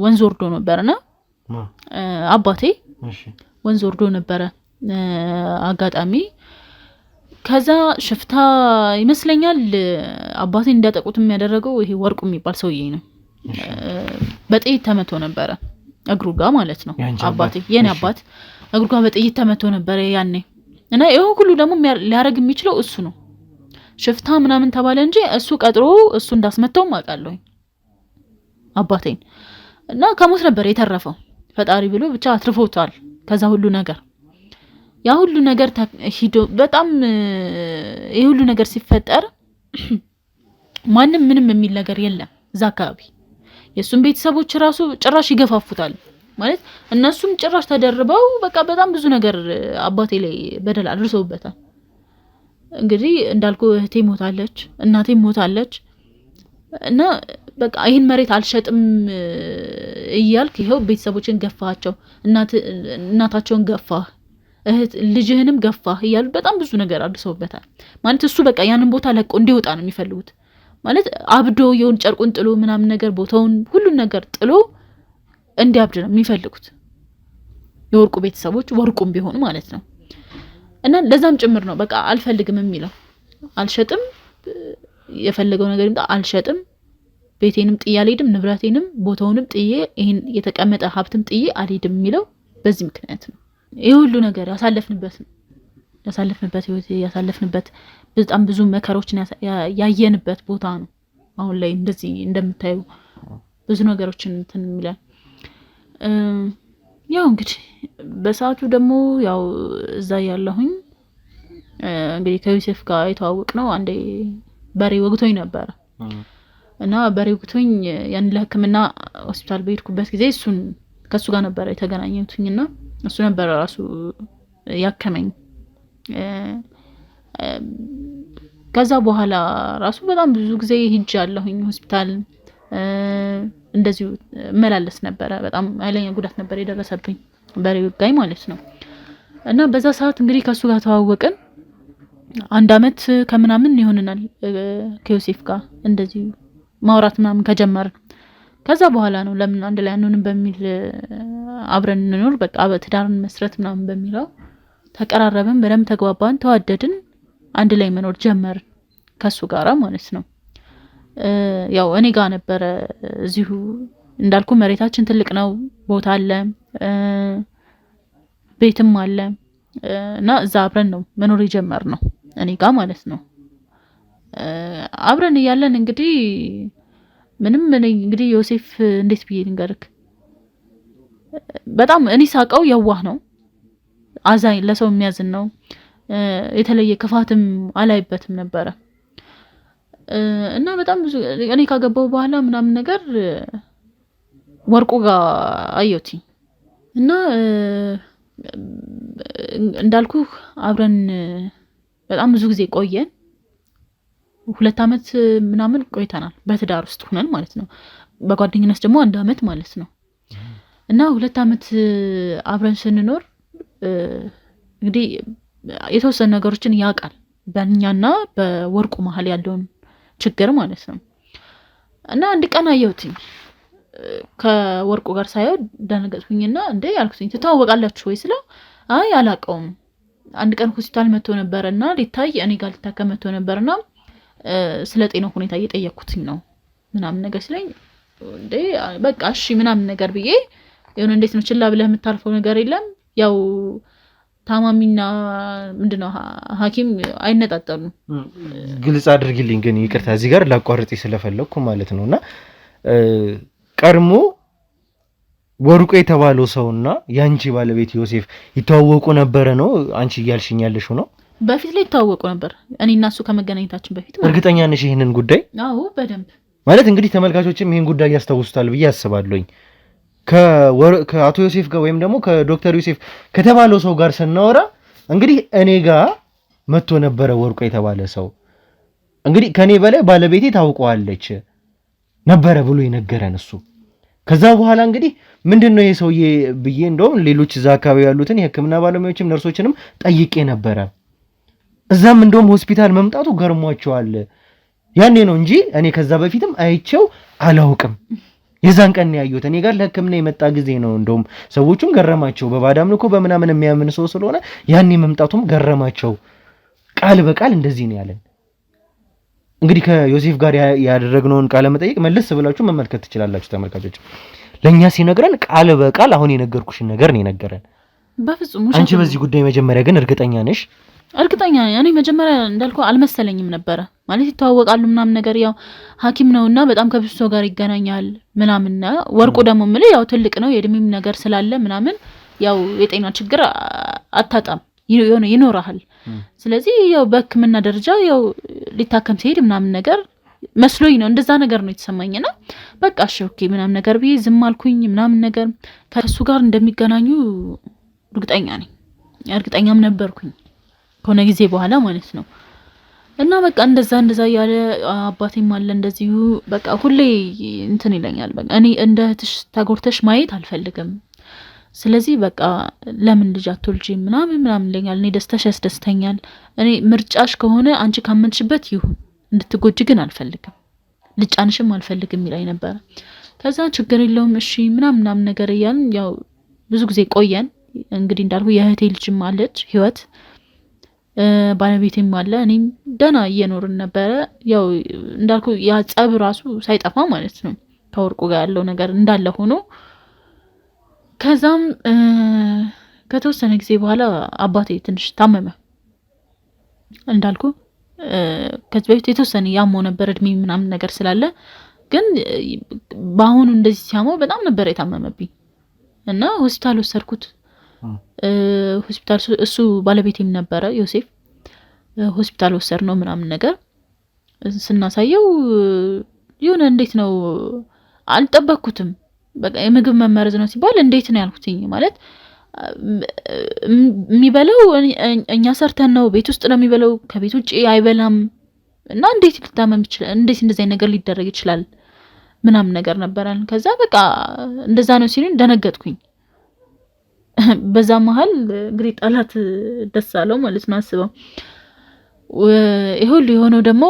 ወንዝ ወርዶ ነበርና አባቴ ወንዝ ወርዶ ነበረ አጋጣሚ። ከዛ ሽፍታ ይመስለኛል አባቴ እንዲያጠቁት የሚያደረገው ይሄ ወርቁ የሚባል ሰውዬ ነው። በጥይት ተመቶ ነበረ እግሩ ጋር ማለት ነው። አባቴ የኔ አባት እግሩ ጋር በጥይት ተመቶ ነበረ ያኔ። እና ይሄ ሁሉ ደግሞ ሊያደርግ የሚችለው እሱ ነው። ሽፍታ ምናምን ተባለ እንጂ እሱ ቀጥሮ እሱ እንዳስመታው አውቃለሁኝ አባቴን። እና ከሞት ነበር የተረፈው፣ ፈጣሪ ብሎ ብቻ አትርፎታል ከዛ ሁሉ ነገር። ያ ሁሉ ነገር ሂዶ በጣም ይሄ ሁሉ ነገር ሲፈጠር ማንም ምንም የሚል ነገር የለም እዛ አካባቢ። የእሱም ቤተሰቦች ራሱ ጭራሽ ይገፋፉታል ማለት እነሱም ጭራሽ ተደርበው በቃ በጣም ብዙ ነገር አባቴ ላይ በደል አድርሰውበታል። እንግዲህ እንዳልኩ እህቴ ሞታለች፣ እናቴ ሞታለች። እና በቃ ይህን መሬት አልሸጥም እያልክ ይኸው ቤተሰቦችን ገፋቸው፣ እናታቸውን ገፋህ፣ እህት ልጅህንም ገፋህ እያሉ በጣም ብዙ ነገር አድርሰውበታል። ማለት እሱ በቃ ያንን ቦታ ለቆ እንዲወጣ ነው የሚፈልጉት። ማለት አብዶ የውን ጨርቁን ጥሎ ምናምን ነገር ቦታውን ሁሉን ነገር ጥሎ እንዲያብድ ነው የሚፈልጉት የወርቁ ቤተሰቦች፣ ወርቁም ቢሆን ማለት ነው። እና ለዛም ጭምር ነው በቃ አልፈልግም የሚለው። አልሸጥም፣ የፈለገው ነገር ይምጣ፣ አልሸጥም፣ ቤቴንም ጥዬ አልሄድም፣ ንብረቴንም ቦታውንም ጥዬ ይሄን የተቀመጠ ሀብትም ጥዬ አልሄድም የሚለው በዚህ ምክንያት ነው። ይህ ሁሉ ነገር ያሳለፍንበት ነው ያሳለፍንበት ህይወት ያሳለፍንበት በጣም ብዙ መከሮችን ያየንበት ቦታ ነው። አሁን ላይ እንደዚህ እንደምታዩ ብዙ ነገሮችን እንትን የሚላል። ያው እንግዲህ በሰዓቱ ደግሞ ያው እዛ ያለሁኝ እንግዲህ ከዮሴፍ ጋር የተዋወቅ ነው። አንዴ በሬ ወግቶኝ ነበረ እና በሬ ወግቶኝ ያን ለሕክምና ሆስፒታል በሄድኩበት ጊዜ እሱን ከእሱ ጋር ነበረ የተገናኘሁትኝ እና እሱ ነበረ ራሱ ያከመኝ። ከዛ በኋላ ራሱ በጣም ብዙ ጊዜ ሄጃለሁኝ ሆስፒታል፣ እንደዚሁ እመላለስ ነበረ። በጣም ኃይለኛ ጉዳት ነበር የደረሰብኝ በሬ ወጋኝ ማለት ነው። እና በዛ ሰዓት እንግዲህ ከእሱ ጋር ተዋወቅን። 1 አመት ከምናምን ይሆነናል ከዮሴፍ ጋር እንደዚሁ ማውራት ምናምን ከጀመርን። ከዛ በኋላ ነው ለምን አንድ ላይ አንሆንም በሚል አብረን እንኖር በቃ ትዳርን መስረት ምናምን በሚለው ተቀራረብን፣ በደንብ ተግባባን፣ ተዋደድን፣ አንድ ላይ መኖር ጀመርን ከሱ ጋራ ማለት ነው። ያው እኔ ጋር ነበረ እዚሁ እንዳልኩ መሬታችን ትልቅ ነው፣ ቦታ አለ፣ ቤትም አለ እና እዛ አብረን ነው መኖር የጀመርነው እኔ ጋር ማለት ነው። አብረን እያለን እንግዲህ ምንም እኔ እንግዲህ ዮሴፍ እንዴት ብዬ ልንገርክ፣ በጣም እኔ ሳቀው የዋህ ነው፣ አዛኝ፣ ለሰው የሚያዝን ነው። የተለየ ክፋትም አላይበትም ነበረ። እና በጣም ብዙ እኔ ካገባው በኋላ ምናምን ነገር ወርቁ ጋር አየሁት እና እንዳልኩ አብረን በጣም ብዙ ጊዜ ቆየን። 2 አመት ምናምን ቆይተናል በትዳር ውስጥ ሆነን ማለት ነው። በጓደኝነት ደግሞ 1 አመት ማለት ነው። እና 2 አመት አብረን ስንኖር እንግዲህ የተወሰኑ ነገሮችን ያውቃል በእኛና በወርቁ መሀል ያለውን ችግር ማለት ነው። እና አንድ ቀን አየሁትኝ ከወርቁ ጋር ሳየው ደነገጥኩኝና እንዴ አልኩትኝ፣ ትተዋወቃላችሁ ወይ ስለው አይ አላውቀውም አንድ ቀን ሆስፒታል መጥቶ ነበረ እና ሊታይ እኔ ጋር ሊታከም መጥቶ ነበርና ስለ ጤናው ሁኔታ እየጠየቅኩትኝ ነው ምናምን ነገር ሲለኝ እንዴ በቃ እሺ ምናምን ነገር ብዬ የሆነ እንዴት ነው ችላ ብለህ የምታልፈው ነገር የለም። ያው ታማሚና ምንድነው ሐኪም አይነጣጠሉም። ግልጽ አድርጊልኝ ግን ይቅርታ እዚህ ጋር ላቋርጥ ስለፈለግኩ ማለት ነው። እና ቀድሞ ወርቁ የተባለው ሰውና የአንቺ ባለቤት ዮሴፍ ይተዋወቁ ነበረ ነው አንቺ እያልሽኝ ያለሽው ነው? በፊት ላይ ይተዋወቁ ነበር፣ እኔ እና እሱ ከመገናኘታችን በፊት። እርግጠኛ ነሽ ይህንን ጉዳይ? አዎ በደንብ። ማለት እንግዲህ ተመልካቾችም ይህን ጉዳይ ያስታውሱታል ብዬ አስባለሁኝ። ከአቶ ዮሴፍ ጋር ወይም ደግሞ ከዶክተር ዮሴፍ ከተባለው ሰው ጋር ስናወራ እንግዲህ እኔ ጋር መጥቶ ነበረ ወርቁ የተባለ ሰው፣ እንግዲህ ከኔ በላይ ባለቤቴ ታውቀዋለች ነበረ ብሎ የነገረን እሱ። ከዛ በኋላ እንግዲህ ምንድን ነው ይሄ ሰውዬ ብዬ እንደውም ሌሎች እዛ አካባቢ ያሉትን የሕክምና ባለሙያዎችም ነርሶችንም ጠይቄ ነበረ። እዛም እንደውም ሆስፒታል መምጣቱ ገርሟቸዋል። ያኔ ነው እንጂ እኔ ከዛ በፊትም አይቼው አላውቅም። የዛን ቀን ያየሁት እኔ ጋር ለሕክምና የመጣ ጊዜ ነው። እንደውም ሰዎቹም ገረማቸው። በባዕድ አምልኮ በምናምን የሚያምን ሰው ስለሆነ ያኔ መምጣቱም ገረማቸው። ቃል በቃል እንደዚህ ነው ያለን። እንግዲህ ከዮሴፍ ጋር ያደረግነውን ቃለ መጠይቅ መለስ ብላችሁ መመልከት ትችላላችሁ ተመልካቾች። ለእኛ ሲነግረን ቃል በቃል አሁን የነገርኩሽን ነገር ነው የነገረን። በፍጹም። አንቺ በዚህ ጉዳይ መጀመሪያ ግን እርግጠኛ ነሽ? እርግጠኛ ነኝ። እኔ መጀመሪያ እንዳልኩ አልመሰለኝም ነበረ። ማለት ይተዋወቃሉ ምናምን ነገር፣ ያው ሐኪም ነውና በጣም ከብዙ ሰው ጋር ይገናኛል ምናምን። ወርቁ ደግሞ የምልህ ያው ትልቅ ነው፣ የእድሜም ነገር ስላለ ምናምን ያው የጤና ችግር አታጣም የሆነ ይኖርሃል። ስለዚህ ያው በሕክምና ደረጃ ያው ሊታከም ሲሄድ ምናምን ነገር መስሎኝ ነው፣ እንደዛ ነገር ነው የተሰማኝና በቃ እሺ okay ምናምን ነገር ብዬ ዝም አልኩኝ ምናምን ነገር። ከእሱ ጋር እንደሚገናኙ እርግጠኛ ነኝ፣ እርግጠኛም ነበርኩኝ ከሆነ ጊዜ በኋላ ማለት ነው። እና በቃ እንደዛ እንደዛ እያለ አባቴም አለ እንደዚሁ በቃ ሁሌ እንትን ይለኛል። በቃ እኔ እንደ እህትሽ ተጎድተሽ ማየት አልፈልግም። ስለዚህ በቃ ለምን ልጅ አትወልጂም ምናምን ምናምን ይለኛል። እኔ ደስታሽ ያስደስተኛል። እኔ ምርጫሽ ከሆነ አንቺ ካመንሽበት ይሁን፣ እንድትጎጂ ግን አልፈልግም፣ ልጫንሽም አልፈልግም ይለኝ ነበረ። ከዛ ችግር የለውም እሺ ምናምን ምናምን ነገር እያልን ያው ብዙ ጊዜ ቆየን። እንግዲህ እንዳልኩ የእህቴ ልጅም አለች ህይወት፣ ባለቤቴም አለ፣ እኔም ደህና እየኖርን ነበረ። ያው እንዳልኩ ያ ጸብ ራሱ ሳይጠፋ ማለት ነው ከወርቁ ጋር ያለው ነገር እንዳለ ሆኖ። ከዛም ከተወሰነ ጊዜ በኋላ አባቴ ትንሽ ታመመ። እንዳልኩ ከዚህ በፊት የተወሰነ ያመው ነበር እድሜ ምናምን ነገር ስላለ፣ ግን በአሁኑ እንደዚህ ሲያመው በጣም ነበር የታመመብኝ እና ሆስፒታል ወሰድኩት። ሆስፒታል እሱ ባለቤቴም ነበረ ዮሴፍ፣ ሆስፒታል ወሰድ ነው ምናምን ነገር ስናሳየው የሆነ እንዴት ነው አልጠበቅኩትም። በቃ የምግብ መመረዝ ነው ሲባል እንዴት ነው ያልኩትኝ። ማለት የሚበላው እኛ ሰርተን ነው፣ ቤት ውስጥ ነው የሚበላው፣ ከቤት ውጭ አይበላም። እና እንዴት ሊታመም ይችላል? እንዴት እንደዚህ ነገር ሊደረግ ይችላል? ምናምን ነገር ነበረን። ከዛ በቃ እንደዛ ነው ሲሉኝ ደነገጥኩኝ። በዛ መሀል እንግዲህ ጠላት ደስ አለው ማለት ነው። አስበው ይሄ ሁሉ የሆነው ደግሞ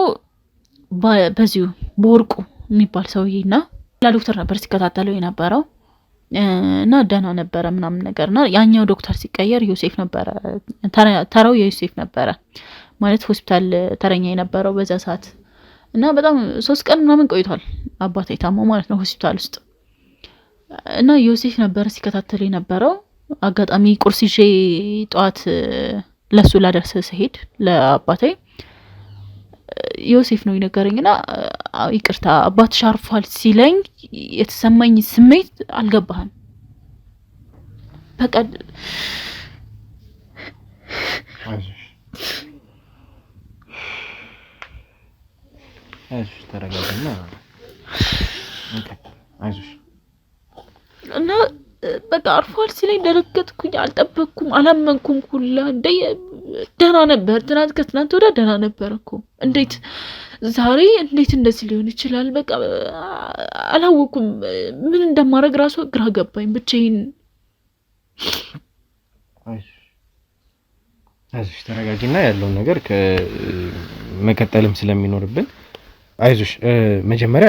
በዚሁ በወርቁ የሚባል ሰውዬና ዶክተር ነበር ሲከታተለው የነበረው እና ደህና ነበረ ምናምን ነገር። እና ያኛው ዶክተር ሲቀየር ዮሴፍ ነበረ ተራው፣ የዮሴፍ ነበረ ማለት ሆስፒታል ተረኛ የነበረው በዛ ሰዓት። እና በጣም 3 ቀን ምናምን ቆይቷል አባቴ ታሞ ማለት ነው ሆስፒታል ውስጥ። እና ዮሴፍ ነበረ ሲከታተል የነበረው። አጋጣሚ ቁርስ ይዤ ጠዋት ለሱ ላደርስ ስሄድ ለአባቴ ዮሴፍ ነው የነገረኝና ይቅርታ አባትሽ አርፏል ሲለኝ የተሰማኝ ስሜት አልገባህም። በቃ አይዞሽ፣ ተረጋጊና አይዞሽ። እና በቃ አርፏል ሲለኝ ደነገጥኩኝ። አልጠበቅኩም፣ አላመንኩም ሁላ። እንደ ደህና ነበር ትናንት፣ ከትናንት ወዲያ ደህና ነበር እኮ፣ እንዴት ዛሬ እንዴት እንደዚህ ሊሆን ይችላል? በቃ አላወኩም፣ ምን እንደማደርግ ራሱ ግራ ገባኝ። ብቻዬን። አይዞሽ፣ ተረጋጊና ያለውን ነገር መቀጠልም ስለሚኖርብን አይዞሽ፣ መጀመሪያ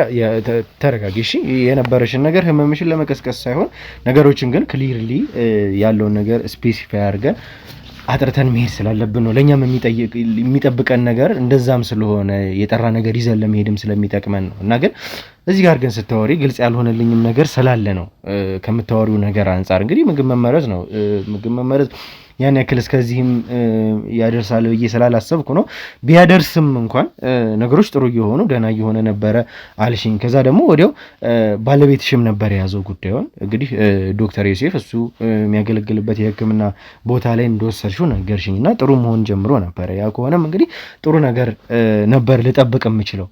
ተረጋጊ። እሺ፣ የነበረሽን ነገር ህመምሽን ለመቀስቀስ ሳይሆን ነገሮችን ግን clearly ያለውን ነገር specify አድርገን አጥርተን መሄድ ስላለብን ነው። ለእኛም የሚጠብቀን ነገር እንደዛም ስለሆነ የጠራ ነገር ይዘን ለመሄድም ስለሚጠቅመን ነው። እና ግን እዚህ ጋር ግን ስታወሪ ግልጽ ያልሆነልኝም ነገር ስላለ ነው። ከምታወሪው ነገር አንጻር እንግዲህ ምግብ መመረዝ ነው። ምግብ መመረዝ ያን ያክል እስከዚህም ያደርሳል ብዬ ስላላሰብኩ ነው። ቢያደርስም እንኳን ነገሮች ጥሩ እየሆኑ ደህና እየሆነ ነበረ አልሽኝ። ከዛ ደግሞ ወዲያው ባለቤትሽም ነበር የያዘው ጉዳዩን። እንግዲህ ዶክተር ዮሴፍ እሱ የሚያገለግልበት የሕክምና ቦታ ላይ እንደወሰድሽው ነገርሽኝ እና ጥሩ መሆን ጀምሮ ነበረ። ያ ከሆነም እንግዲህ ጥሩ ነገር ነበር ልጠብቅ የምችለው።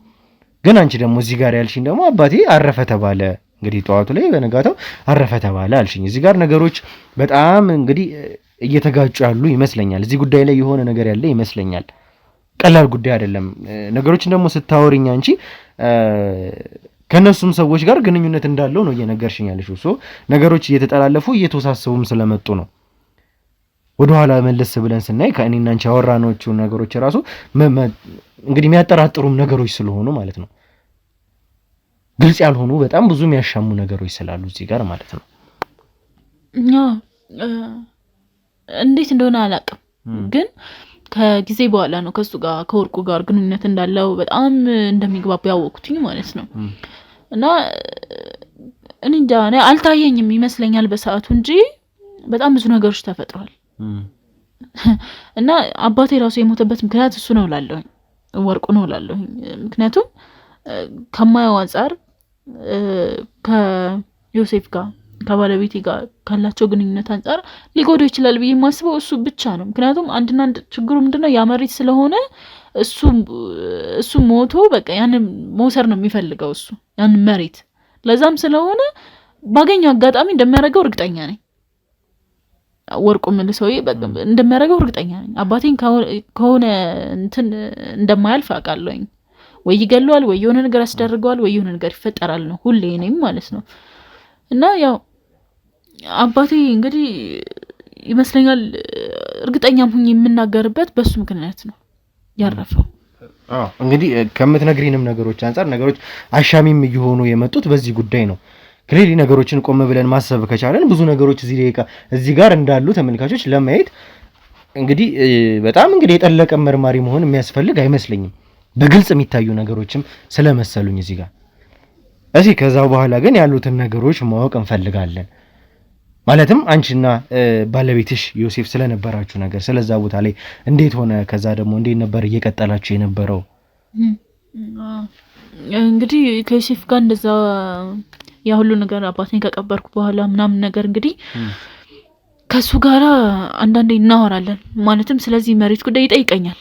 ግን አንቺ ደግሞ እዚህ ጋር ያልሽኝ ደግሞ አባቴ አረፈ ተባለ እንግዲህ ጠዋቱ ላይ በነጋታው አረፈ ተባለ አልሽኝ። እዚህ ጋር ነገሮች በጣም እንግዲህ እየተጋጩ ያሉ ይመስለኛል። እዚህ ጉዳይ ላይ የሆነ ነገር ያለ ይመስለኛል። ቀላል ጉዳይ አይደለም። ነገሮችን ደግሞ ስታወሪኝ አንቺ ከእነሱም ሰዎች ጋር ግንኙነት እንዳለው ነው እየነገርሽኝ ያለሽው። So ነገሮች እየተጠላለፉ እየተወሳሰቡም ስለመጡ ነው። ወደኋላ መለስ ብለን ስናይ ከእኔና አንቺ ያወራናቸው ነገሮች ራሱ እንግዲህ የሚያጠራጥሩም ነገሮች ስለሆኑ ማለት ነው። ግልጽ ያልሆኑ በጣም ብዙ የሚያሻሙ ነገሮች ስላሉ እዚህ ጋር ማለት ነው። እንዴት እንደሆነ አላውቅም፣ ግን ከጊዜ በኋላ ነው ከእሱ ጋር ከወርቁ ጋር ግንኙነት እንዳለው በጣም እንደሚግባቡ ያወቅኩትኝ ማለት ነው። እና እኔ እንጃ እኔ አልታየኝም ይመስለኛል በሰዓቱ እንጂ በጣም ብዙ ነገሮች ተፈጥሯል። እና አባቴ ራሱ የሞተበት ምክንያት እሱ ነው እላለሁኝ፣ ወርቁ ነው እላለሁኝ። ምክንያቱም ከማየው አንጻር ከዮሴፍ ጋር ከባለቤቴ ጋር ካላቸው ግንኙነት አንጻር ሊጎዳው ይችላል ብዬ የማስበው እሱ ብቻ ነው። ምክንያቱም አንድና አንድ ችግሩ ምንድነው ያ መሬት ስለሆነ እሱ ሞቶ በቃ ያንን መውሰድ ነው የሚፈልገው እሱ ያንን መሬት። ለዛም ስለሆነ ባገኘው አጋጣሚ እንደሚያደርገው እርግጠኛ ነኝ። ወርቁ የምልህ ሰውዬ እንደሚያደርገው እርግጠኛ ነኝ። አባቴን ከሆነ እንትን እንደማያልፍ አውቃለሁኝ። ወይ ይገለዋል፣ ወይ የሆነ ነገር ያስደርገዋል፣ ወይ የሆነ ነገር ይፈጠራል ነው ሁሌ እኔም ማለት ነው። እና ያው አባቴ እንግዲህ ይመስለኛል እርግጠኛም ሁኝ የምናገርበት በሱ ምክንያት ነው ያረፈው። እንግዲህ ከምትነግሪንም ነገሮች አንጻር ነገሮች አሻሚም እየሆኑ የመጡት በዚህ ጉዳይ ነው። Clearly ነገሮችን ቆም ብለን ማሰብ ከቻለን ብዙ ነገሮች እዚህ ደቂቃ እዚህ ጋር እንዳሉ ተመልካቾች ለማየት እንግዲህ በጣም እንግዲህ የጠለቀ መርማሪ መሆን የሚያስፈልግ አይመስለኝም። በግልጽ የሚታዩ ነገሮችም ስለመሰሉኝ እዚህ ጋር እዚህ ከዛ በኋላ ግን ያሉትን ነገሮች ማወቅ እንፈልጋለን። ማለትም አንቺና ባለቤትሽ ዮሴፍ ስለነበራችሁ ነገር ስለዛ ቦታ ላይ እንዴት ሆነ፣ ከዛ ደግሞ እንዴት ነበር እየቀጠላችሁ የነበረው? እንግዲህ ከዮሴፍ ጋር እንደዛ ያ ሁሉ ነገር አባቴን ከቀበርኩ በኋላ ምናምን ነገር እንግዲህ ከእሱ ጋራ አንዳንዴ እናወራለን። ማለትም ስለዚህ መሬት ጉዳይ ይጠይቀኛል።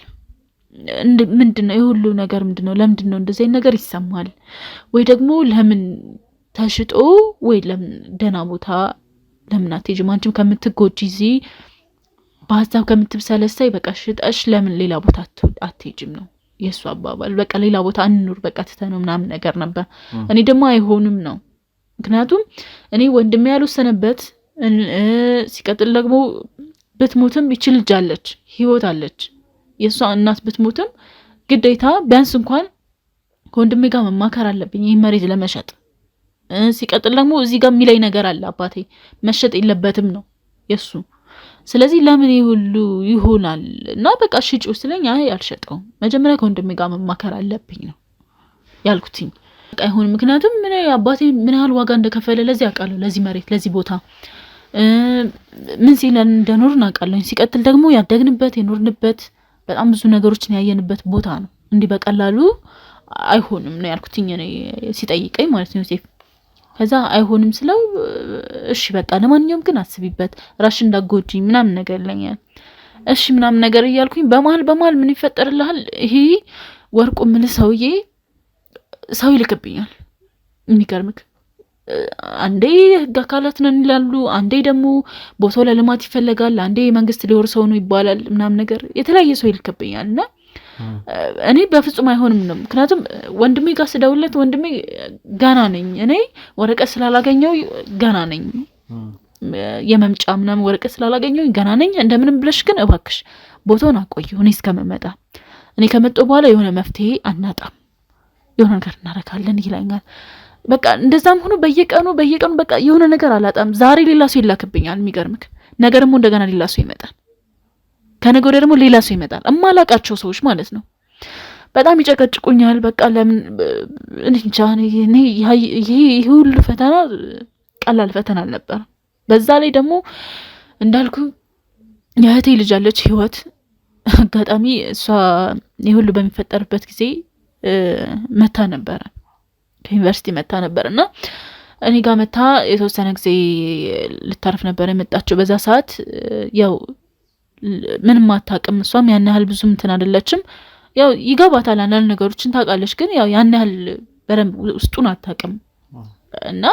ምንድን ነው የሁሉ ነገር ምንድን ነው? ለምንድን ነው እንደዚህ አይነት ነገር ይሰማል? ወይ ደግሞ ለምን ተሽጦ ወይ ለምን ደህና ቦታ ለምን አትሄጂም? አንቺም ከምትጎጂ እዚህ በሀሳብ ከምትብሰለሰይ በቃ ሽጠሽ ለምን ሌላ ቦታ አትሄጂም ነው የእሱ አባባል። በቃ ሌላ ቦታ እንኑር በቃ ትተነው ምናምን ነገር ነበር። እኔ ደግሞ አይሆንም ነው። ምክንያቱም እኔ ወንድሜ ያልወሰነበት ሲቀጥል ደግሞ ብትሞትም ይቺ ልጅ አለች፣ ህይወት አለች። የእሷ እናት ብትሞትም ግዴታ ቢያንስ እንኳን ከወንድሜ ጋር መማከር አለብኝ ይህ መሬት ለመሸጥ። ሲቀጥል ደግሞ እዚህ ጋር የሚለኝ ነገር አለ አባቴ መሸጥ የለበትም ነው የእሱ። ስለዚህ ለምን ይህ ሁሉ ይሆናል እና በቃ ሽጪው ስለኝ አይ አልሸጠውም፣ መጀመሪያ ከወንድሜ ጋር መማከር አለብኝ ነው ያልኩትኝ። በቃ አይሆንም። ምክንያቱም ምን አባቴ ምን ያህል ዋጋ እንደከፈለ ለዚህ አውቃለሁ፣ ለዚህ መሬት ለዚህ ቦታ ምን ሲለን እንደኖርን አውቃለሁ። ሲቀጥል ደግሞ ያደግንበት የኖርንበት በጣም ብዙ ነገሮችን ያየንበት ቦታ ነው። እንዲህ በቀላሉ አይሆንም ነው ያልኩትኝ እኔ ሲጠይቀኝ ማለት ነው ዮሴፍ። ከዛ አይሆንም ስለው እሺ በቃ ለማንኛውም ግን አስቢበት ራስሽን እንዳትጎጂ ምናምን ነገር ይለኛል። እሺ ምናምን ነገር እያልኩኝ በመሀል በመሀል ምን ይፈጠርልሃል ይሄ ወርቁ የምልህ ሰውዬ ሰው ይልክብኛል። የሚገርምክ አንዴ የህግ አካላት ነን ይላሉ፣ አንዴ ደግሞ ቦታው ለልማት ይፈለጋል፣ አንዴ መንግስት ሊወርሰው ነው ይባላል ምናምን ነገር የተለያየ ሰው ይልክብኛል። እና እኔ በፍጹም አይሆንም ነው። ምክንያቱም ወንድሜ ጋር ስደውልለት ወንድሜ ገና ነኝ እኔ ወረቀት ስላላገኘው ገና ነኝ የመምጫ ምናምን ወረቀት ስላላገኘው ገና ነኝ፣ እንደምንም ብለሽ ግን እባክሽ ቦታውን አቆየው እኔ እስከምመጣ፣ እኔ ከመጣሁ በኋላ የሆነ መፍትሄ አናጣም፣ የሆነ ነገር እናደርጋለን ይለኛል። በቃ እንደዛም ሆኖ በየቀኑ በየቀኑ በቃ የሆነ ነገር አላጣም። ዛሬ ሌላ ሰው ይላክብኛል። የሚገርምክ ነገ ደግሞ እንደገና ሌላ ሰው ይመጣል። ከነገ ወዲያ ደግሞ ሌላ ሰው ይመጣል። እማላቃቸው ሰዎች ማለት ነው። በጣም ይጨቀጭቁኛል። በቃ ለምን እንጃ። ይሄ ሁሉ ፈተና ቀላል ፈተና አልነበረም። በዛ ላይ ደግሞ እንዳልኩ የእህቴ ልጅ አለች ህይወት። አጋጣሚ እሷ ይህ ሁሉ በሚፈጠርበት ጊዜ መታ ነበረ፣ ከዩኒቨርሲቲ መታ ነበር እና እኔ ጋር መታ የተወሰነ ጊዜ ልታርፍ ነበር የመጣችው። በዛ ሰዓት ያው ምንም አታውቅም፣ እሷም ያን ያህል ብዙም እንትን አይደለችም። ያው ይገባታል፣ አንዳንድ ነገሮችን ታውቃለች፣ ግን ያው ያን ያህል በደንብ ውስጡን አታውቅም። እና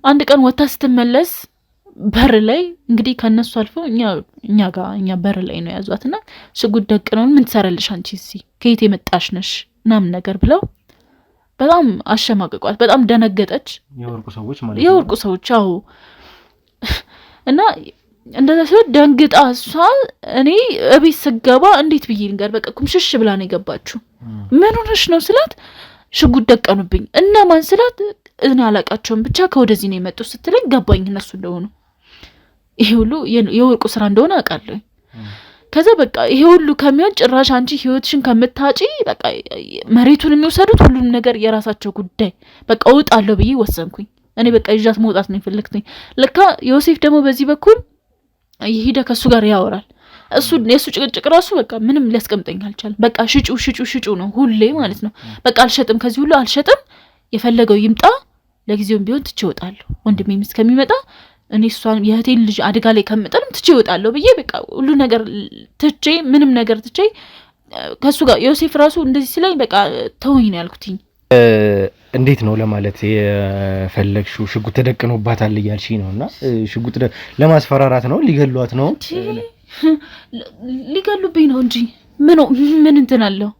አንድ ቀን ወታ ስትመለስ በር ላይ እንግዲህ ከእነሱ አልፎ እኛ ጋር እኛ በር ላይ ነው የያዟት እና ሽጉጥ ደቅነውን ምን ትሰራለሽ አንቺ እዚህ ከየት የመጣሽ ነሽ ምናምን ነገር ብለው በጣም አሸማቀቋት። በጣም ደነገጠች። የወርቁ ሰዎች ማለት ነው። የወርቁ ሰዎች አዎ። እና እንደዛ ሲሆን ደንግጣ እሷ እኔ እቤት ስገባ እንዴት ብዬ ልንገር፣ በቃ ኩምሽሽ ብላ ነው የገባችው። ምን ሆነሽ ነው ስላት ሽጉጥ ደቀኑብኝ። እነማን ስላት እኔ አላቃቸውም ብቻ ከወደዚህ ነው የመጡት ስትለኝ ገባኝ እነሱ እንደሆኑ፣ ይሄ ሁሉ የወርቁ ስራ እንደሆነ አውቃለሁ። ከዛ በቃ ይሄ ሁሉ ከሚሆን ጭራሽ አንቺ ህይወትሽን ከምታጪ በቃ መሬቱን የሚወሰዱት ሁሉም ነገር የራሳቸው ጉዳይ፣ በቃ እወጣለሁ ብዬ ወሰንኩኝ። እኔ በቃ ይዣት መውጣት ነው የፈለግኩኝ። ለካ ዮሴፍ ደግሞ በዚህ በኩል እየሄደ ከእሱ ጋር ያወራል። እሱ የእሱ ጭቅጭቅ ራሱ በቃ ምንም ሊያስቀምጠኝ አልቻለም። በቃ ሽጩ ሽጩ ሽጩ ነው ሁሌ ማለት ነው። በቃ አልሸጥም፣ ከዚህ ሁሉ አልሸጥም፣ የፈለገው ይምጣ፣ ለጊዜውም ቢሆን ትቼ እወጣለሁ። ወንድሜም እስከሚመጣ እኔ እሷን የእህቴን ልጅ አደጋ ላይ ከምጥልም ትቼ እወጣለሁ ብዬ በቃ ሁሉ ነገር ትቼ ምንም ነገር ትቼ ከእሱ ጋር ዮሴፍ ራሱ እንደዚህ ሲለኝ በቃ ተውኝ ነው ያልኩትኝ። እንዴት ነው ለማለት የፈለግሽው? ሽጉጥ ተደቅኖባታል እያልሽኝ ነው እና ሽጉጥ ለማስፈራራት ነው? ሊገሏት ነው? ሊገሉብኝ ነው እንጂ ምን ምን እንትን አለው?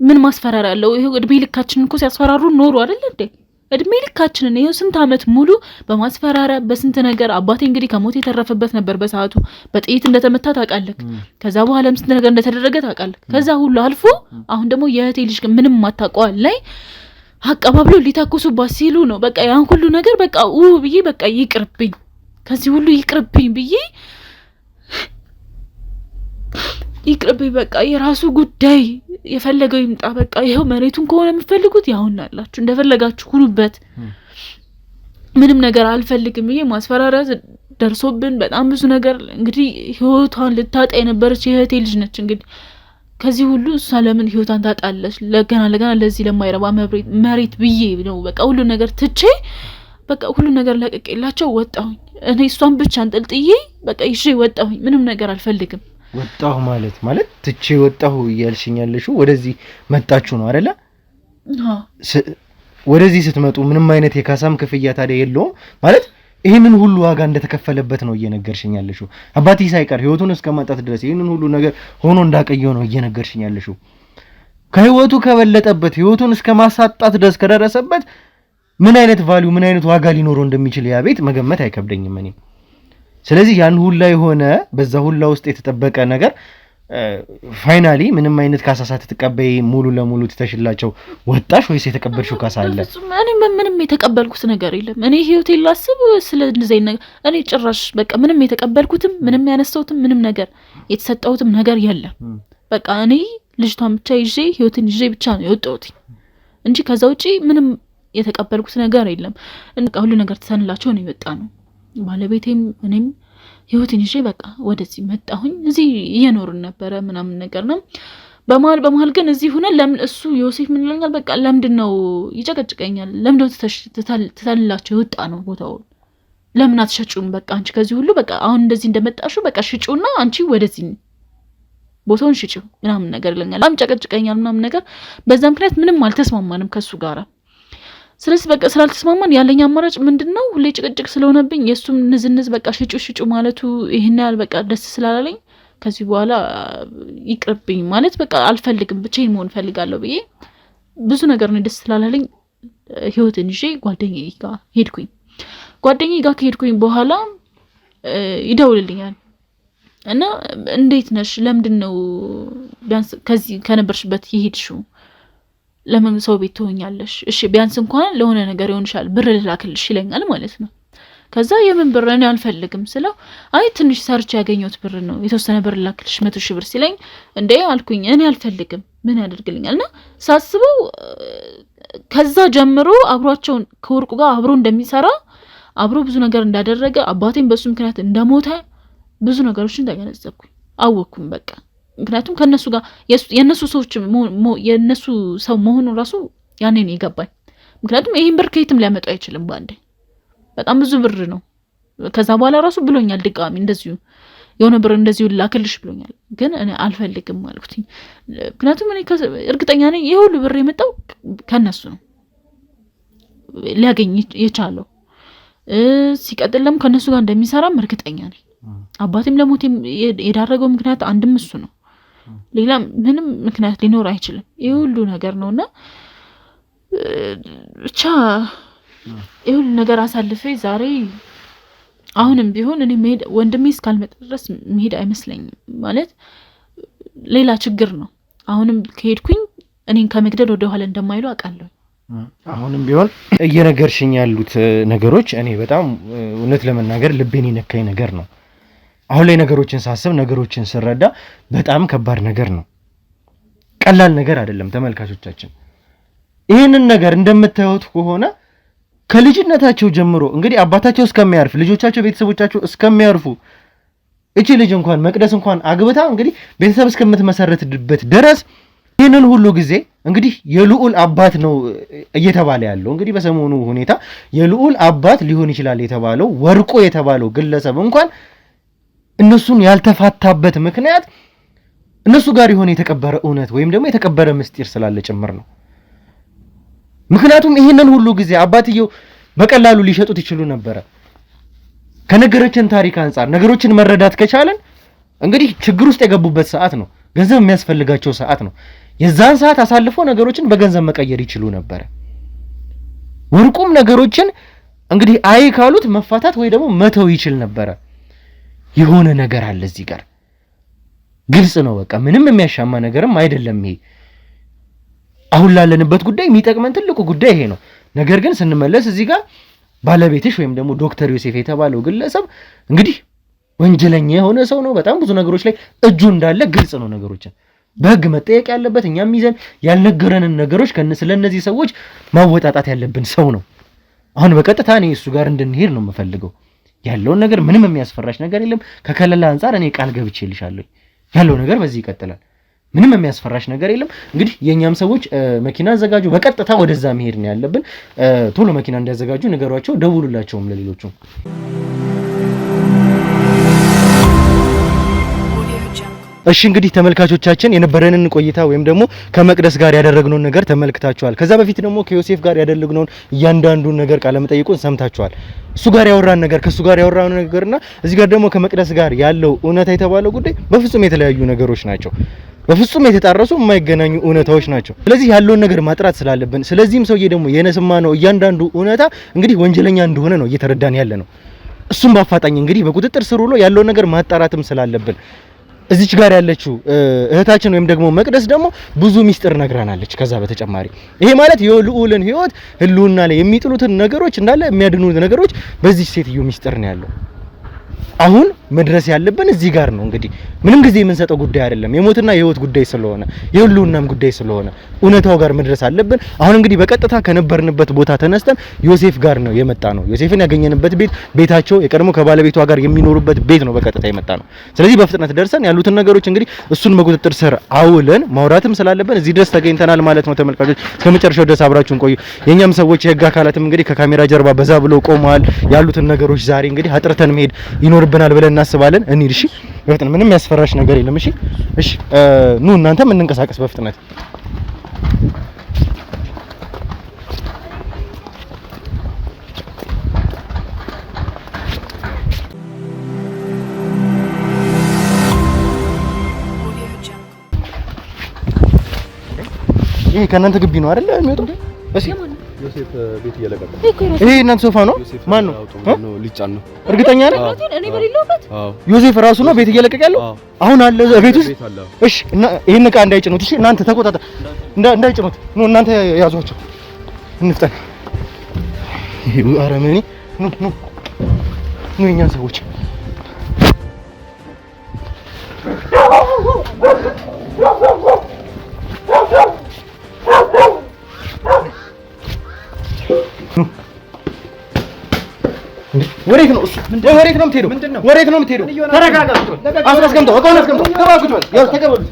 ምን ማስፈራሪያ አለው? ይሄ እድሜ ልካችንን እኮ ሲያስፈራሩ ኖሩ አይደል እንዴ? እድሜ ልካችንን ይኸው ስንት ዓመት ሙሉ በማስፈራሪያ በስንት ነገር። አባቴ እንግዲህ ከሞት የተረፈበት ነበር በሰዓቱ፣ በጥይት እንደተመታ ታውቃለህ። ከዛ በኋላም ስንት ነገር እንደተደረገ ታውቃለህ። ከዛ ሁሉ አልፎ አሁን ደግሞ የእህቴ ልጅ ምንም ማታውቀዋል ላይ አቀባብለው ሊታኮሱባት ሲሉ ነው በቃ ያን ሁሉ ነገር በቃ ው ብዬ በቃ ይቅርብኝ፣ ከዚህ ሁሉ ይቅርብኝ ብዬ ይቅርብኝ፣ በቃ የራሱ ጉዳይ የፈለገው ይምጣ። በቃ ይኸው መሬቱን ከሆነ የምትፈልጉት ያሁን አላችሁ፣ እንደፈለጋችሁ ሁኑበት፣ ምንም ነገር አልፈልግም ብዬ ማስፈራሪያ ደርሶብን በጣም ብዙ ነገር እንግዲህ ህይወቷን ልታጣ የነበረች የእህቴ ልጅ ነች። እንግዲህ ከዚህ ሁሉ እሷ ለምን ህይወቷን ታጣለች? ለገና ለገና ለዚህ ለማይረባ መሬት ብዬ ነው በቃ ሁሉ ነገር ትቼ በቃ ሁሉ ነገር ለቅቄላቸው ወጣሁኝ። እኔ እሷን ብቻ አንጠልጥዬ በቃ ይዤ ወጣሁኝ። ምንም ነገር አልፈልግም። ወጣሁ ማለት ማለት ትቼ ወጣሁ እያልሽኝ ያለሽው ወደዚህ መጣችሁ ነው አይደለ? ወደዚህ ስትመጡ ምንም አይነት የካሳም ክፍያ ታዲያ የለውም ማለት ይህንን ሁሉ ዋጋ እንደተከፈለበት ነው እየነገርሽኝ ያለሽው። አባቴ ሳይቀር ህይወቱን እስከ ማጣት ድረስ ይህንን ሁሉ ነገር ሆኖ እንዳቀየው ነው እየነገርሽኝ ያለሽው። ከህይወቱ ከበለጠበት ህይወቱን እስከ ማሳጣት ድረስ ከደረሰበት ምን አይነት value ምን አይነት ዋጋ ሊኖረው እንደሚችል ያ ቤት መገመት አይከብደኝም እኔ። ስለዚህ ያን ሁላ የሆነ በዛ ሁላ ውስጥ የተጠበቀ ነገር finally ምንም አይነት ካሳ ሳትቀበይ ሙሉ ለሙሉ ትተሽላቸው ወጣሽ ወይስ የተቀበልሽው ካሳ አለ? እኔ ምንም የተቀበልኩት ነገር የለም። እኔ ህይወቴን ላስብ ስለ እንደዚህ ነገር እኔ ጭራሽ በቃ ምንም የተቀበልኩትም ምንም ያነሳሁትም ምንም ነገር የተሰጠሁትም ነገር የለም። በቃ እኔ ልጅቷን ብቻ ይዤ ህይወቴን ይዤ ብቻ ነው የወጣሁት እንጂ ከዛ ውጪ ምንም የተቀበልኩት ነገር የለም። በቃ ሁሉ ነገር ትተንላቸው ነው የወጣ ነው። ባለቤቴም እኔም ህይወቴን ይዤ በቃ ወደዚህ መጣሁኝ። እዚህ እየኖርን ነበረ ምናምን ነገር ነው። በመሀል በመሀል ግን እዚህ ሆነን ለምን እሱ ዮሴፍ ምን ይለኛል፣ በቃ ለምንድን ነው ይጨቀጭቀኛል። ለምንድን ነው ትተንላቸው የወጣ ነው ቦታውን ለምን አትሸጪውም? በቃ አንቺ ከዚህ ሁሉ በቃ አሁን እንደዚህ እንደመጣሹ በቃ ሽጪውና አንቺ ወደዚህ ቦታውን ሽጪው ምናምን ነገር ይለኛል። በጣም ጨቀጭቀኛል ምናምን ነገር። በዛ ምክንያት ምንም አልተስማማንም ከሱ ጋራ። ስለዚህ በቃ ስላልተስማማን ያለኝ አማራጭ ምንድን ነው? ሁሌ ጭቅጭቅ ስለሆነብኝ የእሱም ንዝንዝ በቃ ሽጩ ሽጩ ማለቱ ይህን ያህል በቃ ደስ ስላላለኝ ከዚህ በኋላ ይቅርብኝ ማለት በቃ አልፈልግም፣ ብቻዬን መሆን እፈልጋለሁ ብዬ ብዙ ነገር ነው ደስ ስላላለኝ ህይወትን ይዤ ጓደኛዬ ጋር ሄድኩኝ። ጓደኛዬ ጋር ከሄድኩኝ በኋላ ይደውልልኛል እና እንዴት ነሽ? ለምንድን ነው ቢያንስ ከዚህ ከነበርሽበት የሄድሽው? ለምን ሰው ቤት ትሆኛለሽ? እሺ ቢያንስ እንኳን ለሆነ ነገር ይሆንሻል ብር ልላክልሽ ይለኛል ማለት ነው። ከዛ የምን ብር እኔ አልፈልግም ስለው አይ ትንሽ ሰርቼ ያገኘሁት ብር ነው የተወሰነ ብር ላክልሽ 100,000 ብር ሲለኝ እንዴ አልኩኝ። እኔ አልፈልግም ምን ያደርግልኛል? እና ሳስበው ከዛ ጀምሮ አብሯቸውን ከወርቁ ጋር አብሮ እንደሚሰራ አብሮ ብዙ ነገር እንዳደረገ አባቴም በሱ ምክንያት እንደሞተ ብዙ ነገሮችን ተገነዘብኩኝ፣ አወቅኩም በቃ። ምክንያቱም ከነሱ ጋር የነሱ ሰዎች የነሱ ሰው መሆኑ ራሱ ያኔ ነው የገባኝ። ምክንያቱም ይህን ብር ከየትም ሊያመጡ አይችልም በአንዴ በጣም ብዙ ብር ነው። ከዛ በኋላ ራሱ ብሎኛል ድጋሚ እንደዚሁ የሆነ ብር እንደዚሁ ላክልሽ ብሎኛል። ግን እኔ አልፈልግም አልኩትኝ። ምክንያቱም እኔ እርግጠኛ ነኝ ይህ ሁሉ ብር የመጣው ከነሱ ነው ሊያገኝ የቻለው። ሲቀጥል ደግሞ ከእነሱ ጋር እንደሚሰራም እርግጠኛ ነኝ። አባቴም ለሞት የዳረገው ምክንያት አንድም እሱ ነው። ሌላ ምንም ምክንያት ሊኖር አይችልም። ይህ ሁሉ ነገር ነው እና ብቻ ይህ ሁሉ ነገር አሳልፌ ዛሬ አሁንም ቢሆን እኔ መሄድ ወንድሜ እስካልመጣ ድረስ መሄድ አይመስለኝም። ማለት ሌላ ችግር ነው። አሁንም ከሄድኩኝ እኔን ከመግደል ወደኋላ እንደማይሉ አውቃለሁ። አሁንም ቢሆን እየነገርሽኝ ያሉት ነገሮች እኔ በጣም እውነት ለመናገር ልቤን የነካኝ ነገር ነው። አሁን ላይ ነገሮችን ሳስብ ነገሮችን ስረዳ በጣም ከባድ ነገር ነው። ቀላል ነገር አይደለም። ተመልካቾቻችን ይህንን ነገር እንደምታዩት ከሆነ ከልጅነታቸው ጀምሮ እንግዲህ አባታቸው እስከሚያርፍ ልጆቻቸው፣ ቤተሰቦቻቸው እስከሚያርፉ እቺ ልጅ እንኳን መቅደስ እንኳን አግብታ እንግዲህ ቤተሰብ እስከምትመሰርትበት ድረስ ይህንን ሁሉ ጊዜ እንግዲህ የልዑል አባት ነው እየተባለ ያለው እንግዲህ በሰሞኑ ሁኔታ የልዑል አባት ሊሆን ይችላል የተባለው ወርቁ የተባለው ግለሰብ እንኳን እነሱን ያልተፋታበት ምክንያት እነሱ ጋር የሆነ የተቀበረ እውነት ወይም ደግሞ የተቀበረ ምስጢር ስላለ ጭምር ነው። ምክንያቱም ይህንን ሁሉ ጊዜ አባትየው በቀላሉ ሊሸጡት ይችሉ ነበረ። ከነገሮችን ታሪክ አንጻር ነገሮችን መረዳት ከቻለን እንግዲህ ችግር ውስጥ የገቡበት ሰዓት ነው። ገንዘብ የሚያስፈልጋቸው ሰዓት ነው። የዛን ሰዓት አሳልፎ ነገሮችን በገንዘብ መቀየር ይችሉ ነበረ። ወርቁም ነገሮችን እንግዲህ አይ ካሉት መፋታት ወይ ደግሞ መተው ይችል ነበረ። የሆነ ነገር አለ እዚህ ጋር ግልጽ ነው። በቃ ምንም የሚያሻማ ነገርም አይደለም። ይሄ አሁን ላለንበት ጉዳይ የሚጠቅመን ትልቁ ጉዳይ ይሄ ነው። ነገር ግን ስንመለስ እዚህ ጋር ባለቤትሽ ወይም ደግሞ ዶክተር ዮሴፍ የተባለው ግለሰብ እንግዲህ ወንጀለኛ የሆነ ሰው ነው። በጣም ብዙ ነገሮች ላይ እጁ እንዳለ ግልጽ ነው። ነገሮችን በሕግ መጠየቅ ያለበት እኛም ይዘን ያልነገረንን ነገሮች ስለነዚህ ሰዎች ማወጣጣት ያለብን ሰው ነው። አሁን በቀጥታ እኔ እሱ ጋር እንድንሄድ ነው የምፈልገው። ያለውን ነገር ምንም የሚያስፈራሽ ነገር የለም። ከከለላ አንጻር እኔ ቃል ገብቼልሻለሁ። ያለው ነገር በዚህ ይቀጥላል። ምንም የሚያስፈራሽ ነገር የለም። እንግዲህ የእኛም ሰዎች መኪና አዘጋጁ፣ በቀጥታ ወደዛ መሄድ ነው ያለብን። ቶሎ መኪና እንዲያዘጋጁ ንገሯቸው፣ ደውሉላቸውም ለሌሎቹ። እሺ እንግዲህ ተመልካቾቻችን የነበረንን ቆይታ ወይም ደግሞ ከመቅደስ ጋር ያደረግነውን ነገር ተመልክታችኋል። ከዛ በፊት ደግሞ ከዮሴፍ ጋር ያደረግነውን እያንዳንዱን ነገር ቃለ መጠይቁን ሰምታችኋል። እሱ ጋር ያወራን ነገር ከሱ ጋር ያወራን ነገርና እዚህ ጋር ደግሞ ከመቅደስ ጋር ያለው እውነታ የተባለው ጉዳይ በፍጹም የተለያዩ ነገሮች ናቸው። በፍጹም የተጣረሱ የማይገናኙ እውነታዎች ናቸው። ስለዚህ ያለውን ነገር ማጥራት ስላለብን፣ ስለዚህም ሰውዬ ደግሞ የነሰማ ነው እያንዳንዱ እውነታ እንግዲህ ወንጀለኛ እንደሆነ ነው እየተረዳን ያለ ነው። እሱም በአፋጣኝ እንግዲህ በቁጥጥር ስር ውሎ ያለውን ነገር ማጣራትም ስላለብን እዚች ጋር ያለችው እህታችን ወይም ደግሞ መቅደስ ደግሞ ብዙ ሚስጥር ነግራናለች። ከዛ በተጨማሪ ይሄ ማለት የልዑልን ሕይወት ህልውና ላይ የሚጥሉትን ነገሮች እንዳለ የሚያድኑ ነገሮች በዚች ሴትዮ ሚስጥር ነው ያለው። አሁን መድረስ ያለብን እዚህ ጋር ነው። እንግዲህ ምንም ጊዜ የምንሰጠው ጉዳይ አይደለም። የሞትና የህይወት ጉዳይ ስለሆነ የህልውናም ጉዳይ ስለሆነ እውነታው ጋር መድረስ አለብን። አሁን እንግዲህ በቀጥታ ከነበርንበት ቦታ ተነስተን ዮሴፍ ጋር ነው የመጣ ነው። ዮሴፍን ያገኘንበት ቤት ቤታቸው የቀድሞ ከባለቤቷ ጋር የሚኖሩበት ቤት ነው በቀጥታ የመጣ ነው። ስለዚህ በፍጥነት ደርሰን ያሉትን ነገሮች እንግዲህ እሱን በቁጥጥር ስር አውለን ማውራትም ስላለብን እዚህ ድረስ ተገኝተናል ማለት ነው። ተመልካቾች እስከ መጨረሻው ድረስ አብራችሁን ቆዩ። የኛም ሰዎች የህግ አካላትም እንግዲህ ከካሜራ ጀርባ በዛ ብለው ቆመዋል። ያሉትን ነገሮች ዛሬ እንግዲህ አጥርተን መሄድ ይኖርብናል ብለን እናስባለን። እንሂድ። እሺ፣ በፍጥነት ምንም ያስፈራሽ ነገር የለም። እሺ፣ እሺ፣ ኑ እናንተም እንንቀሳቀስ በፍጥነት። ይሄ ከእናንተ ግቢ ነው አይደል የሚወጣው? እሺ፣ ዮሴፍ ቤት እየለቀቀ ነው። ይሄ እናንተ ሶፋ ነው? ማን ነው? ሊጫን ነው። እርግጠኛ ነህ? እኔ በሌለሁበት ዮሴፍ ራሱ ነው ቤት እየለቀቀ ያለው? አሁን አለ ቤት ውስጥ። እሺ፣ እና ይሄን ዕቃ እንዳይጭኑት። እሺ፣ እናንተ ተቆጣጠር፣ እንዳይጭኑት። ኑ እናንተ ያዟቸው፣ እንፍጠን። ይሄ አረመኔ። ኑ ኑ። ኑ የእኛን ሰዎች። ወዴት ነው እሱ? ወዴት ነው የምትሄደው? ወዴት ነው የምትሄደው? ተረጋጋ። አስቀምጠው፣ እቃውን አስቀምጠው። ግባ፣ ቁጭ በል። ያው ተቀበሉት።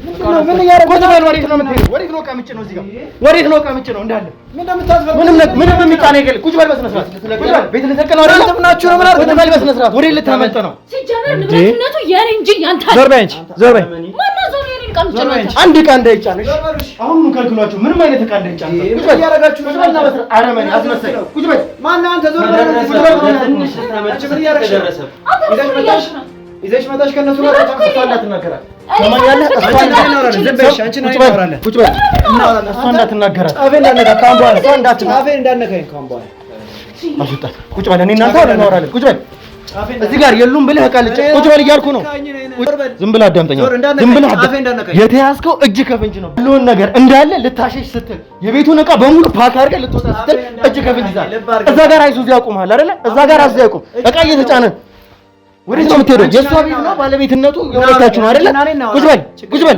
ቁጭ በል። ወዴት ነው የምትሄደው? ወዴት ነው እቃ የምጭነው? እዚህ ጋር ወዴት ነው እቃ የምጭነው? እንዳለ ምንም የሚጫን ነገር ቁጭ በል በስነ ስርዓት። ቁጭ በል። ቤት ልትለቅ ነው አይደል? ቁጭ በል በስነ ስርዓት። ወዴት ልታመልጥ ነው? ሲጀመር ንብረትነቱ የኔ እንጂ ያንተ ዞር በይ አንቺ፣ ዞር በይ። ማነው ዞር የኔን ዕቃ የምትጭነው አንተ? አንድ ዕቃ እንዳይጫን። እሺ፣ አሁኑኑ ከልክሏቸው። ምንም አይነት ዕቃ እንዳይጫን። ቁጭ በል። ቁጭ በልና በስነ አረመኔ አስመሳይ። ቁጭ በል። ማነው አንተ? ዞር በል። ትንሽ አንቺ ምን እያደረግሽ ነው? አንተ ምን እያደረግሽ ነው? ይዘሽ መጣሽ ከእነሱ ጋር። ንብረት እኮ እሷ የኔ ነው። እንዳትናገራት። እኔ ትሰማኛለህ? እሷ ሳትፈቅድ እንዳትናገራት። ዝም በይ እሺ፣ አንቺን ቁጭ በል፣ እናወራለን። ቁጭ በል። እሷ እንዳትናገራት። ጫፌን እንዳነካ ከአሁን በኋላ፣ እሷ እንዳትናገራት። ጫፌን እንዳነካኝ ከአሁን በኋላ። አስወጣት። ቁጭ በል። እኔ እናንተ አሁን እናወራለን። ቁጭ በል። እዚህ ጋር የሉም ብለህ ዕቃ ልጭ ቁጭ በል እያልኩ ነው። ዝም ብለህ አዳምጠኝ። ዝም ብለህ አዳምጠኝ። የተያዝከው እጅ ከፍንጅ ነው። ያለውን ነገር እንዳለ ልታሸሽ ስትል፣ የቤቱን ዕቃ በሙሉ pack አድርገህ ልትወጣ ስትል እጅ ከፍንጅ ይዛል። እዛ ጋር አይሱዙ ያቆምሃል አይደለ? እዛ ጋር አይሱዙ ያቆም። ዕቃ እየተጫነ ወዴት ነው የምትሄደው? የእሷ ቤት ነው፣ ባለቤትነቱ የሁለታችሁ ነው አይደለ? ቁጭ በል፣ ቁጭ በል።